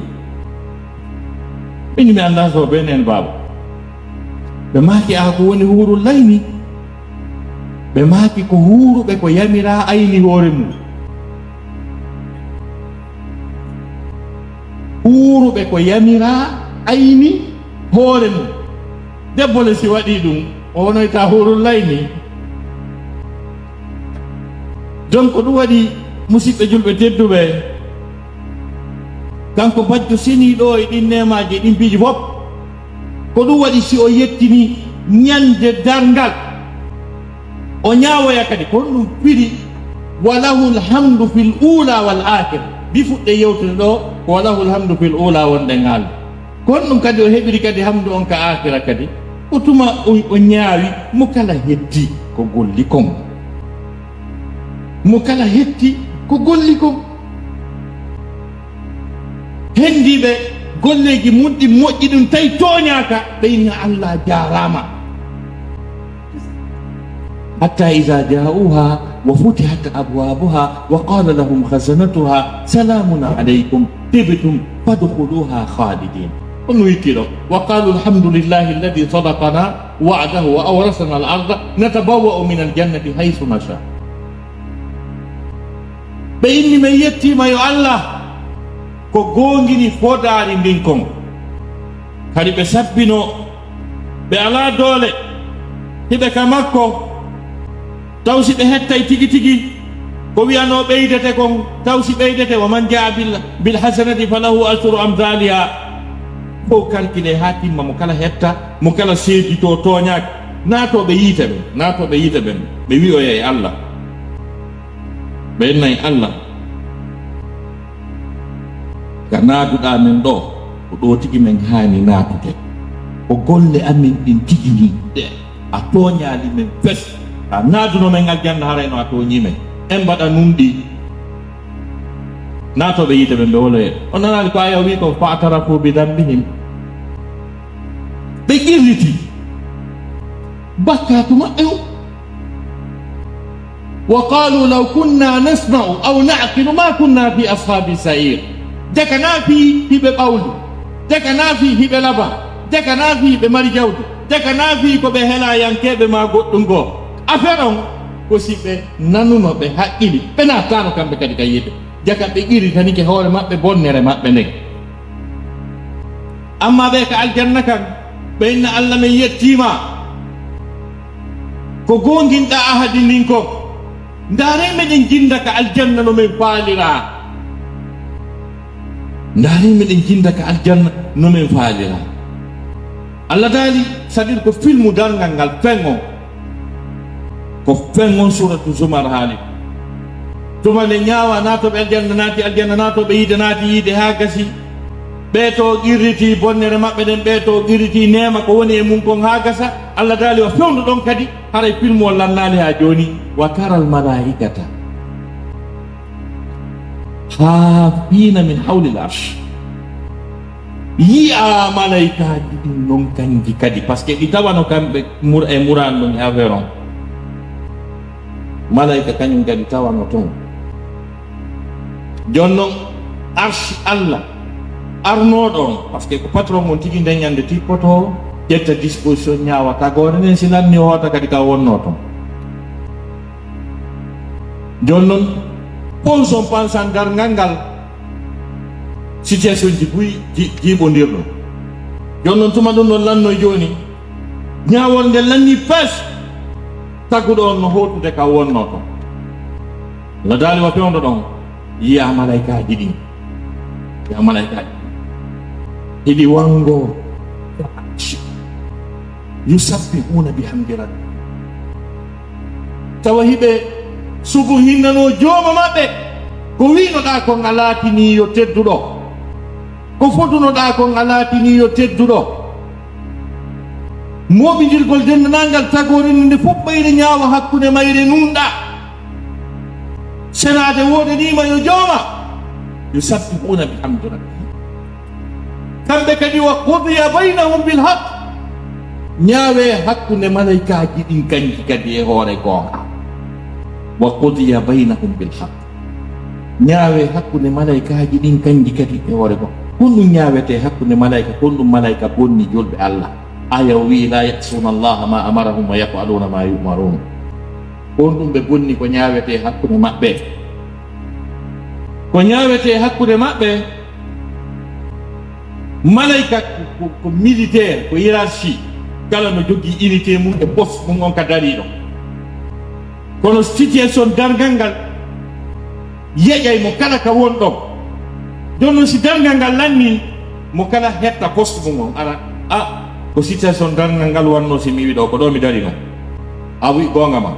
Min mi anndaa so bee neen baaba. Ɓe maaki, A ko woni huurul layni? Ɓe maaki, Ko huuruɓe ko yamiraa ayni hoore mum. Huuruɓe ko yamiraa ayni hoore mum. Debbo le si waɗii ɗum, o wonoyta huurul layni. Donc, ko ɗum waɗi, musiɓɓe julɓe tedduɓe, kanko bajjo seniiɗo e ɗin neemaaji e ɗin piiji fof, ko ɗum waɗi si o yettini ñande darngal, o ñaawoya kadi, ko ɗum firi, "Wa lahul hamdu fil ula wal akhira." Bi fuɗɗe yewtude ɗo, ko "Wa lahul hamdu fil ula" wonɗen haala. Kono ɗum kadi o heɓiri kadi hamdu on ka aakhira kadi. O tuma o, o ñaawi, mo kala hetti ko golli kon. Mo kala hetti ko golli kon. Henndiiɓe golleeji mun ɗi moƴƴi ɗum tawi tooñaaka, ɓe inna Allah jaaraama. حتى إذا جاءوها وفتحت أبوابها وقال لهم خزنتها سلام عليكم طبتم فادخلوها خالدين. Ɗum wittiɗo. وقالوا الحمد لله الذي صدقنا وعده وأورثنا الأرض نتبوأ من الجنة حيث نشاء. Ɓe inni, "Men yettiima yo Allah ko goongini fodaari ndin kon." Kadi ɓe sabbino, ɓe alaa doole, hiɓe ka makko, taw si ɓe hettay tigi tigi ko wi'anoo ɓeydete kon, taw si ɓeydete, "Wa man jaa bil, bil hasanati falahu ashru amthaliha." Fow kalkile haa timma, mo kala hetta, mo kala seeditoo tooñaaki, naatooɓe yiite ɓen, naatooɓe yiite ɓen, ɓe wi'oya e Allah. Ɓe innay Allah, ka naaduɗaa men ɗoo, ko ɗoo tigi men haani naatude. Ko golle amen ɗin tigi nii, ɗe a tooñaali men fes. A naaduno men aljanna, haray no a tooñii men. En mbaɗa nun ɗi. Naatooɓe yiite ɓen ɓe woloye. On nanaali ko aya o wi'i ko, "Fa'tarafu bi dhanbihim." Ɓe qirriti bakkaatu maɓɓe on. "Wa qalu law kunna nasma'u aw na'qilu ma kunna fi ashabi sa'ir." Jaka naa fii hiɓe ɓawli, jaka naa fii hiɓe laba, jaka naa fii hiɓe mari jawdi, jaka naa fii ko ɓe helayankeeɓe maa goɗɗum goo. Affaire on ko si ɓe nanuno, ɓe haqqili, ɓe naattaano kamɓe kadi ka yiite. Jaka ɓe qirritanike hoore maɓɓe bonnere maɓɓe nden. Amma ɓe ka aljanna kan, ɓe inna Allah men yettiima. Ko goonginɗaa ahadi ndin kon. Ndaaree meɗen jinnda ka aljanna no men faaliraa. Ndaaree meɗen jinnda ka aljanna no men faaliraa. Allah daali, c'est-à-dire ko filmu darngal ngal, fen on. Ko fen on Suuratu Zumar haali. Tuma nde ñaawa naatooɓe aljanna naati aljanna, naatooɓe yiite naati yiite haa gasi. Ɓee to qirriti bonnere maɓɓe nden, ɓee to qirriti neema ko woni e mun kon haa gasa. Allah daali o fewndo ɗon kadi, haray filmu on lannaali haa jooni. "Wa taral malaa'ikata haafiina min hawlil arsh." Yi'a malaykaaji ɗin non kanji kadi, parce que ɗi tawano kamɓe mur-, e muraan ɗum e affaire on. Malayka kañum kadi tawano ton. Jon non, arshi Allah arnooɗo on, parce que ko patron on tigi nden ñande tippoto, ƴetta disposition ñaawa tagoore nden, si lanni hoota kadi ka wonnoo ton. Jon non, pon son pansan darngal ngal, Situation ji buy ji- jiiɓondirɗo. Jooni noon, tuma ɗum ɗon lanno jooni, ñaawol ngel lanni pes. Tagguɗo on no hootude ka wonnoo to. No daali wa fewndo ɗon, yiya malaykaaji ɗin. Yiya malaykaaji. Hiɗi wanngoo. Yusabbihuna bihamdi rabbi. Tawa hiɓe subu hinnanoo jooma maɓɓe. Ko wi'noɗaa kon a laatinii yo tedduɗo. Ko fotunoɗaa kon a laatinii yo tedduɗo. Mooɓindirgol denndanangal tagoore nde fof ɓayre ñaawa hakkunde mayre nunɗa. Senaade woodaniima yo jooma. Yusabbihuna bihamdi rabbi. Kamɓe kadi, wa qudiya baynahum bil haq. Ñaawee hakkunde malaykaaji ɗin kanji kadi e hoore goonga. Wa qudiya baynahum bil haq. Ñaawee hakkunde malaykaaji ɗin kanji kadi e hoore goonga. Honɗum ñaawetee hakkunde malayka, honɗum malayka bonni julɓe Allah? Aya o wi'i, la ya'suna Allaha ma amarahum wa yaf'aluna ma yu'marun. Honɗum ɓe bonni ko ñaawetee hakkunde maɓɓe? Ko ñaawetee hakkunde maɓɓe, malayka ko, ko, ko militaire, ko hiérarchie. Kala no jogii unité mum e poste mum on ka dariiɗo. Kono situation darngal ngal yeƴay mo kala ka won ɗon. Jooni noon, si darngal ngal lanni mo, kala hetta poste mum on, ara, a, ko situation darngal ngal wannoo si mi wi'i ɗo, ko ɗo mi dari non. A wi'i goonga ma.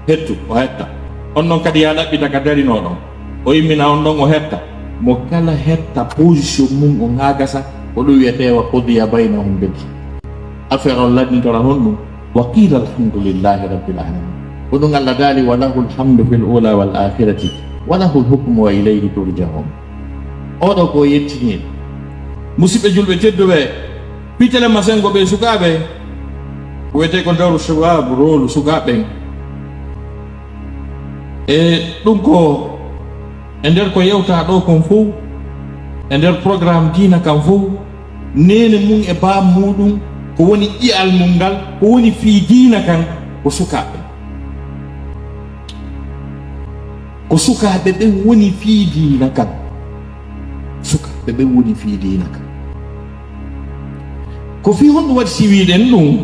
Hettu, o hetta. On non kadi ya ɗaɓɓita ka darinoo ɗon. O immina on ɗon, o hetta. Mo kala hetta position mum on haa gasa, ko ɗum wiyetee wa qudiya baynahum bil haq. Affaire on lannitora honɗum? Wa qila alhamdulillahi rabbil alamin. Ko ɗum Allah daali, wa lahul hamdu fil ula wal akhirati, wa lahul hukmu wa ilayhi turja'un. Oɗo ko yettiniiɗo. Musidɓe julɓe tedduɓe, pitele masengo ɓe sukaaɓe, ko wiyetee ko Daaru Shabaab, rôle sukaaɓe ɓen. E ɗum ko e nder ko yewtaa ɗo kon fow, e nder programme diina kan fow, neene mum e baam muɗum, ko woni ƴi'al mum ngal, ko woni fii diina kan, ko sukaaɓe. Ko sukaaɓe ɓen woni fii diina kan. Sukaaɓe ɓen woni fii diina kan. Ko fii honɗum waɗi si wiiɗen ɗum?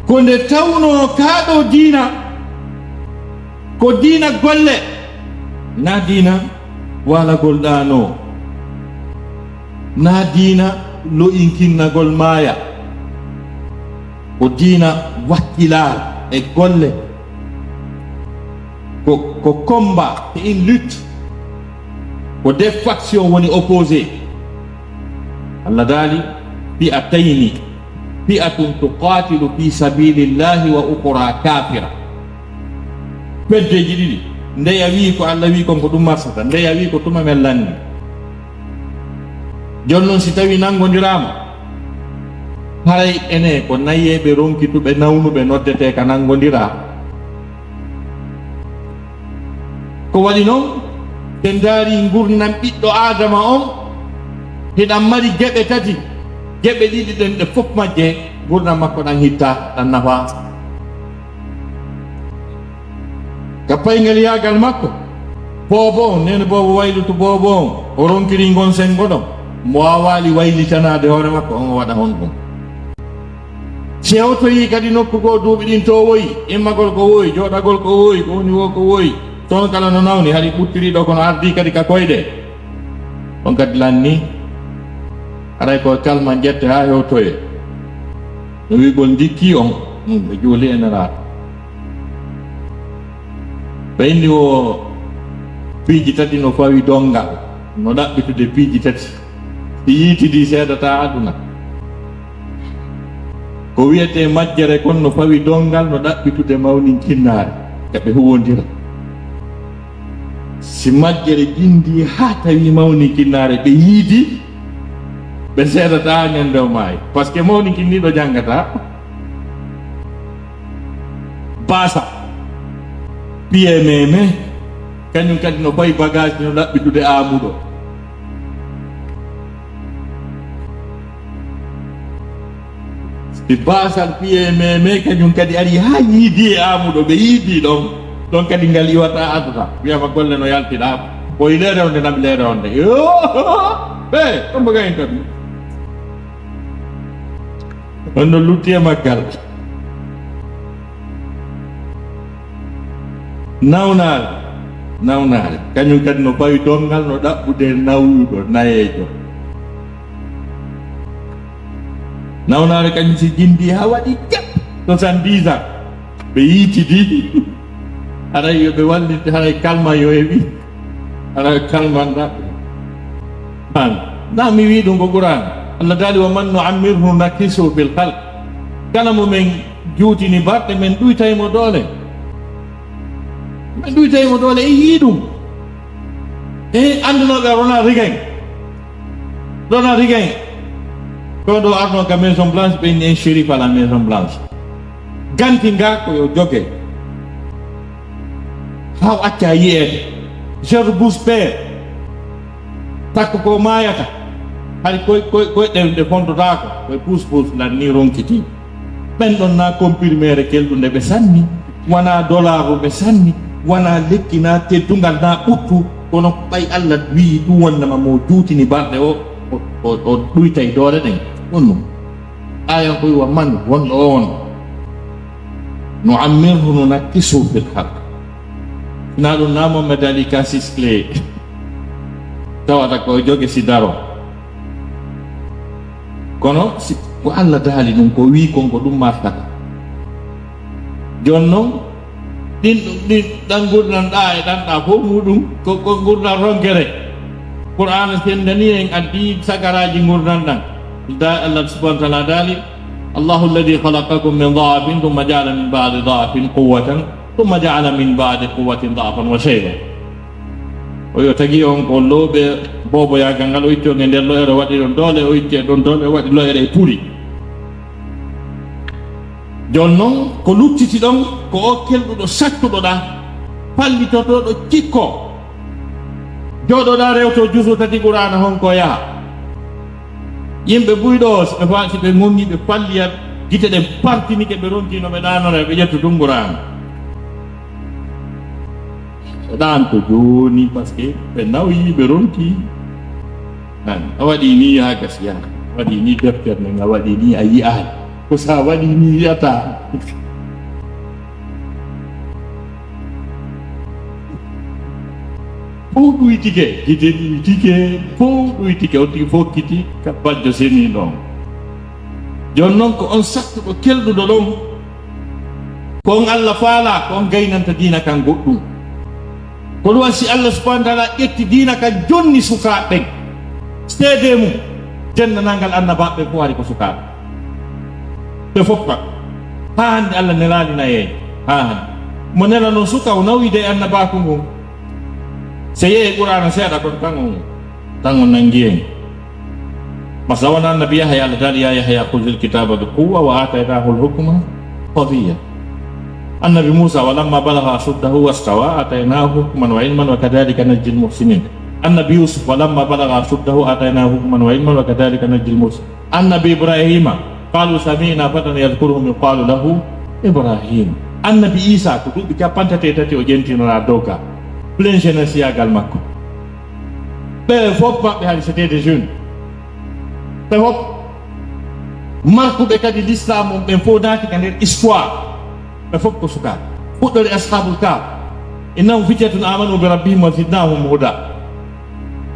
Ko nde tawnoo kaa ɗoo diina, ko diina golle, naa diina waalagol ɗaanoo, naa diina lo'inkinnagol maaya, ko diina wakkilaa e golle, ko, ko combat, c'est une lutte, ko des factions woni opposé. Allah daali, fi'atayni, fi'atun tuqatilu fi sabilillahi wa ukhra kafira. Feddeeji ɗiɗi, ndeya wii ko Allah wii kon ko ɗum marsata, ndeya wii ko tuma men lanni. Jooni noon, si tawii nanngondiraama, haray ene ko nayeeɓe ronkituɓe nawnuɓe noddetee ka nanngondiraa. Ko waɗi noon, en ndaarii ngurndan ɓiɗɗo Aadama on, hiɗan mari geɓe tati, geɓe ɗiɗi ɗen ɗe fof majje, ngurndan makko ɗan hittaa, ɗan nafaa. Ka payngal yaagal makko, boobo on, neene boobo waylutu boobo on, o ronkiri ngon senngo ɗon, mo waawaali waylitanaade hoore makko, on o waɗa honɗum? Si hewtoyii kadi nokku goo duuɓi ɗin towoyi, immagol ko woyi, jooɗagol ko woyi, ko woni woo ko woyi, toon kala no nawni, hari ɓuttiri ɗo kono ardii kadi ka koyɗe. On kadi lanni, haray ko e kalma jette haa hewtoyee. No wi'gol ndikkii on, hmm, ɓe juuli e Nelaaɗo. Ɓe inni wo piiji tati no fawi donngal, no ɗaɓɓitude piiji tati. Si yiitidii seedataa aduna. Ko wiyetee majjere kon no fawi donngal, no ɗaɓɓitude mawninkinnaare, ka ɓe huwondira. Si majjere ƴindii haa tawi mawninkinnaare ɓe yiidi, ɓe seedataa ñande o maayi. Parce que mawninkinniiɗo janngataa. Baasa, piye meme, kañum kadi no fayi bagage, no ɗaɓɓitude aamuɗo. Si baasal piye meme, kañum kadi ari haa yiidi e aamuɗo, ɓe yiidi ɗon, ɗon kadi ngal iwata aduna, wiyama golle no yaltiɗaama. Ko e leere on de, naɓi leere on de. Yoo! Ɓe, ɗum bagay en kadi. On no lutti e maggal. Nawnaare, nawnaare. Kañum kadi no fawi donngal no ɗaɓɓude nawyuɗo, nayeejo. Nawnaare kañum si jindi haa waɗi jap, soixante-dix ans. Ɓe yiitidi. Haray yo ɓe wallinte, haray kalma yo heɓi. Haray kalma ndaɓɓe. An, na mi wi ɗum ko Qur'an. Allah daali, "Wa man nu'ammirhu nunakkishu fil khalq." Kala mo men juutini barɗe, men ɗuytay mo doole. Men ɗuytay mo doole, e yii ɗum. E anndunoɓe Ronald Reagan. Ronald Reagan. Ko ɗo arno ka Maison Blanche, ɓe inni en Chérif à la Maison Blanche. Ganti nga ko yo joge. Haa o acca yi'eede. George Bush père. Takko ko maayata. Hari koy, koy, koy ɗe, ɗe fondotaako. Koy puus puus lan ni ronkiti. Ɓen ɗon na comprimere kelɗunde ɓe sanni. Wana dolaaru ɓe sanni. Wana lekki na teddungal na ɓuttu. Kono ɓay Allah wi'i ɗum wonnama mo juutini barɗe o, o, o, o ɗuytay doole ɗen. Ɗum ɗum. Ayan koy wa man wonɗo o on. No ammirhu no nakkisu fil haq. Na ɗum na Mohamed Ali Kassis Clay. Tawata ko joge si daro. Kono si ko Allah daali ɗum, ko wii kon, ko ɗum martata. Jooni noon, ɗin, ɗin, ɗan ngurndan ɗaa e ɗan ɗaa fof muɗum ko, ko ngurndan ronkere. Qur'aana senndani en, addi sagaraaji ngurndan ɗan. Da-, Allah subhanahu wa ta'ala daali, "Allahu alladhi khalaqakum min dha'fin thumma ja'ala min ba'di dha'fin quwwatan thumma ja'ala min ba'di quwwatin dha'fan wa shayba." O yo tagi on ko lowɓe booboyaagal ngal, o itti on e nder lo'ere, o waɗi ɗon doole, o itti e ɗon doole, o waɗi lo'ere e puri. Jooni noon, ko luttiti ɗon, ko o kelɗuɗo, sattuɗo ɗaa, fallitotooɗo, cikko. Jooɗoɗaa, rewto juso tati Qur'aana, honko yaha? Yimɓe buy ɗo, si ɓe fa-, si ɓe ŋoŋi, ɓe falliya, gite ɗen partinike, ɓe ronki no ɓe ɗaanora, ɓe ƴettu tun Qur'aana. Ɓe ɗaanto jooni, parce que ɓe nawyi, ɓe ronki. An, a waɗi ni, haa gasi, yaa. A waɗi ni, deftere nden, a waɗi ni, a yi'aali. Ko sa waɗi ni, yi'ataa. Fof ɗuytike, gite ɗuytike, fof ɗuytike, on tigi fokkiti ka baljo seniiɗo on. Jooni noon, ko on sattuɗo kelɗuɗo ɗon, ko on Allah faalaa, ko on gaynanta diina kan goɗɗum. Ko ɗum waɗi si Allah subhanahu wa ta'ala ƴetti diina kan, jonni sukaaɓe ɓen, seedee mum, denndaangal annabaaɓe ɓen fof hari ko sukaaɓe. Ɓe fof maɓɓe. Haa hannde Allah nelaali nayeejo. Haa hannde. Mo nela noon suka o nawyde e annabaaku ngun. So yehi Qur'aana seeɗa kon tan on, tan on nanngi en. Masala wona annabi Yahya, Allah daali, "Ya Yahya, khudhil kitaba bi quwwa wa ataynahul hukma sabiyya." Annabi Muusa, "Wa lamma balagha ashuddahu wastawa, ataynahum hukman wa ilman wa kadhalika najzil muhsinin." Annabi Yusuf, "Wa lamma balagha ashuddahu, ataynahum hukman wa ilman wa kadhalika najzil muhsinin." Annabi Ibrahima, "Qalu sami'na fatan yadhkuruhum yuqalu lahu Ibrahim." Annabi Isa, ko duuɓi cappanɗe tati e tati o ƴentinora dow ka. Plein jeunesse yaagal makko. Ɓe fof maɓɓe hari c'était des jeunes. Ɓe fof markuɓe kadi l'islam on, ɓen fof naati ka nder histoire. Ɓe fof ko sukaaɓe. Fuɗɗori Ashabul Kahf. "Innahum fityatun amanu bi rabbihim wa zidnahum huda."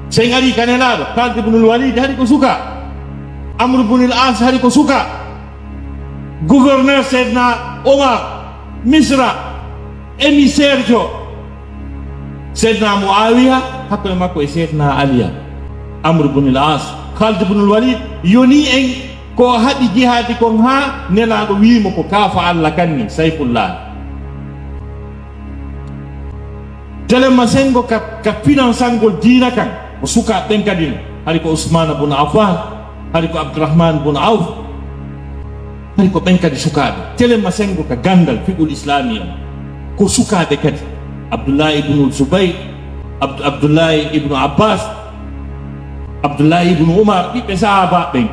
Sen ari ka Nelaaɗo, Khalid ibn al-Walid hari ko suka. Amr ibn al-As hari ko suka. Gouverneur Seydina Omar, Misra, émissaire jo Seydina Muawiya, hakkunde makko e Seydina Aliya. Amr ibn al-As, Khalid ibn al-Walid, yoni en ko haɓi jihaadi kon haa Nelaaɗo wi'i mo ko kaafa Allah kanni, Sayfullah. Telemma sengo ka, ka finansangol diina kan, ko sukaaɓe ɓen kadi no. Hari ko Usman bun Affan, hari ko Abdurrahman bun Auf, hari ko ɓen kadi sukaaɓe. Telemma sengo ka gandal fiqhul islami on, ko sukaaɓe kadi. Abdullahi ibnu Zubayr, Abd-, Abdullahi ibnu Abbas, Abdullahi ibnu Umar, ɓiɓɓe sahaaba ɓen.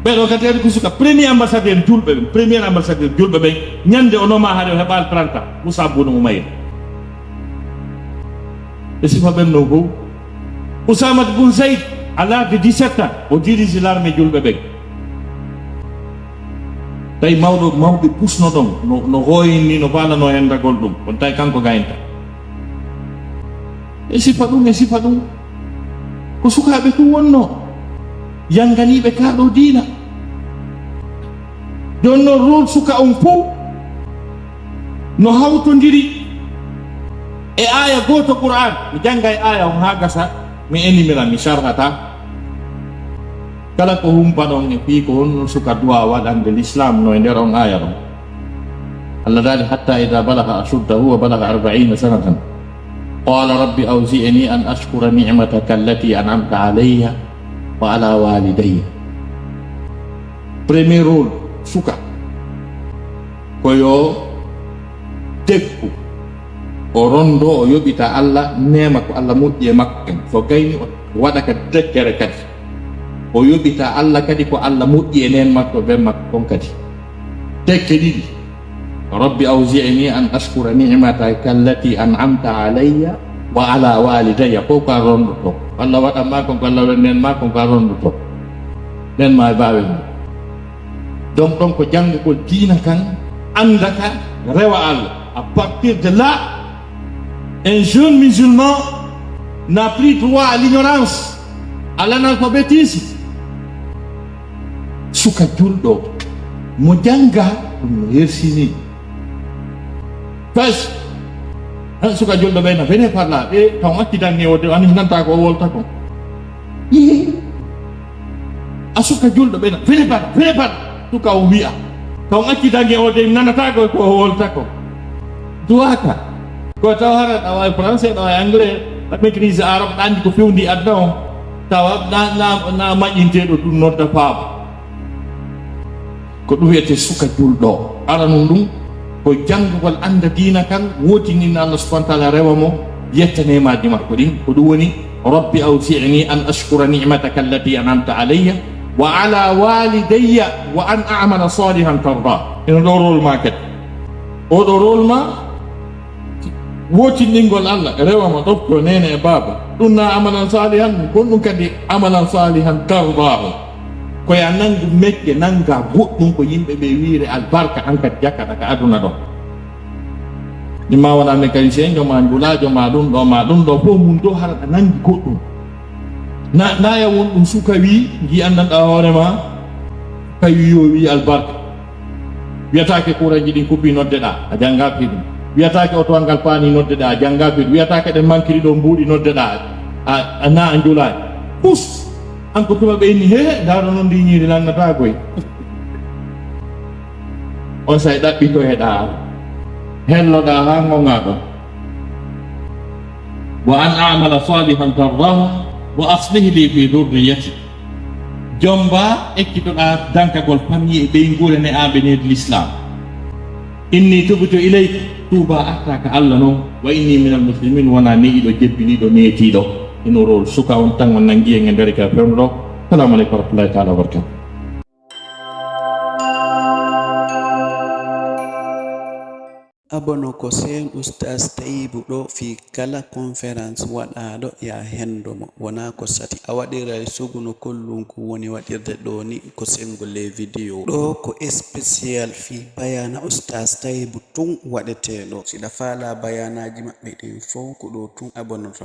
Ɓeɗo kadi ko suka premier ambassadeur julɓe ɓen, premier ambassadeur julɓe ɓen, ñande o noma hari o heɓaali trente ans, Mus'ab bun Umayr. E sifa ɓen no fof. Usamat bun Zayd, à l'âge de dix-sept ans, o dirige l'armée julɓe ɓen. Tawi mawɗo, mawɓe pusno ɗon, no, no hooyini, no faalano enndagol ɗum. Kono tawi kanko gayinta. E sifa ɗum, e sifa ɗum. Ko sukaaɓe tun wonno. Yannganiiɓe kaa ɗoo diina. Jooni noon, rôle suka on fof no hawtondiri e aaya gooto Qur'aan. Mi janngay aaya on haa gasa, mi enimira, mi sarhata. Kala ko humpaɗon e fii ko honno suka duwaa waɗande Lislaam no e nder on aaya ɗon. Allah daali, "Hatta idha balagha ashuddahu wa balagha arba'iina sanatan. Qala rabbi awzi'ni an ashkura ni'mataka allati an'amta alayya wa ala walidayya." Premier rôle suka ko yo tekku, o rondo, o yoɓita Allah neema ko Allah moƴƴi e makko ken. So gayni o waɗa ka dekkere kadi. O yoɓita Allah kadi ko Allah moƴƴi e neen makko, ben makko kon kadi. Tekke ɗiɗi. Rabbi awzi'ni an ashkura ni'mataka allati an'amta alayya wa ala walidayya. Ko ka rondoto. Allah waɗan ma kon, ko Allah waɗan neen ma kon, ka rondoto. Nden ma e baawen mo. Donc, ɗon ko janngugol diina kan, annda ka, rewa Allah. À partir de là, un jeune musulman n'a plus droit à l'ignorance, à l'analphabétisme. Suka julɗo mo jannga ɗum no hersini. Parce que han suka julɗo ɓe na vene par là, ɓe taw accidange o de, ani nanta ko o wolta ko. Ih. A suka julɗo ɓe na, vene par, vene par. Suka o wi'a. Taw accidange o de, nanata ko, ko o wolta ko. Duwaka. Ko taw hara ɗa waawi français, ɗa waawi anglais, ɗa maîtrise arabe, ɗa anndi ko fewndi aduna o. Tawa na, na, na maƴƴinteeɗo ɗum nodda faaba. Ko ɗum wiyetee suka julɗo. Aranun ɗum ko janngugol annda diina kan, wootininna Allah subhanahu wa ta'ala, rewa mo, yetta neemaaji makko ɗin. Ko ɗum woni, "Rabbi awzi'ni an ashkura ni'mataka allati an'amta alayya wa ala walidayya wa an a'mala salihan tarda." Ino ɗo rôle ma kadi. O ɗo rôle ma, wootinɗingol Allah, rewa mo, ɗofto neene e baaba. Ɗum na amalan salihan, gonɗum kadi amalan salihan tardahu. Ko ya nanngu mecce, nannga goɗɗum ko yimɓe ɓe wiire albarka, an kadi jakkaɗa ka aduna ɗo. Ɗi ma wona mécanicien, joma njulaajo ma ɗum ɗo, ma ɗum ɗo, fof mum to hara ɗa nanngi goɗɗum. Na, na ya won ɗum suka wi, ngi anndanɗa hoore ma, kawi yo wi albarka. Wiyataake kuuranji ɗin kuppi, noddeɗaa, a janngaa fii ɗum. Wiyataake otowa ngal paani, noddeɗaa, a janngaa fii ɗum. Wiyataake ɗen mankiri ɗo mbuuɗi, noddeɗaa, a, a, na a njulaani. Pus! An ko tuma ɓe inni, "He, ndaaro non ndi ñiiri lannataa koy." On say ɗaɓɓitoyeɗaa, helloɗaa haa ngongaa ɗon. "Wa an a'mala salihan tardahu, wa aslih li fi dhurriyyati." Jomba, ekkitoɗaa dankagol famille e ɓeynguure ne'aaɓe needi Lislaam. "Inni tubtu ilayka", tuuba arta ka Allah non. "Wa inni minal muslimin", wona ne'iiɗo, jebbiniiɗo, neetiiɗo. Ino rôle suka on tan on nanngi en e nder ka fewndo ɗo. Salaamu aleykum wa rahmatullahi ta'ala wa barakatuh. Abono ko seen Oustaz Taibou ɗo fii kala conférence waɗaaɗo, ya hendo mo. Wonaa ko sati. A waɗiray sugu no kollunku woni waɗirde ɗo ni, ko senngo les vidéos. Ɗo ko spécial fii bayana Oustaz Taibou tun waɗetee ɗo. Si ɗa faalaa bayanaaji maɓɓe ɗin fow, ko ɗo tun abonoto.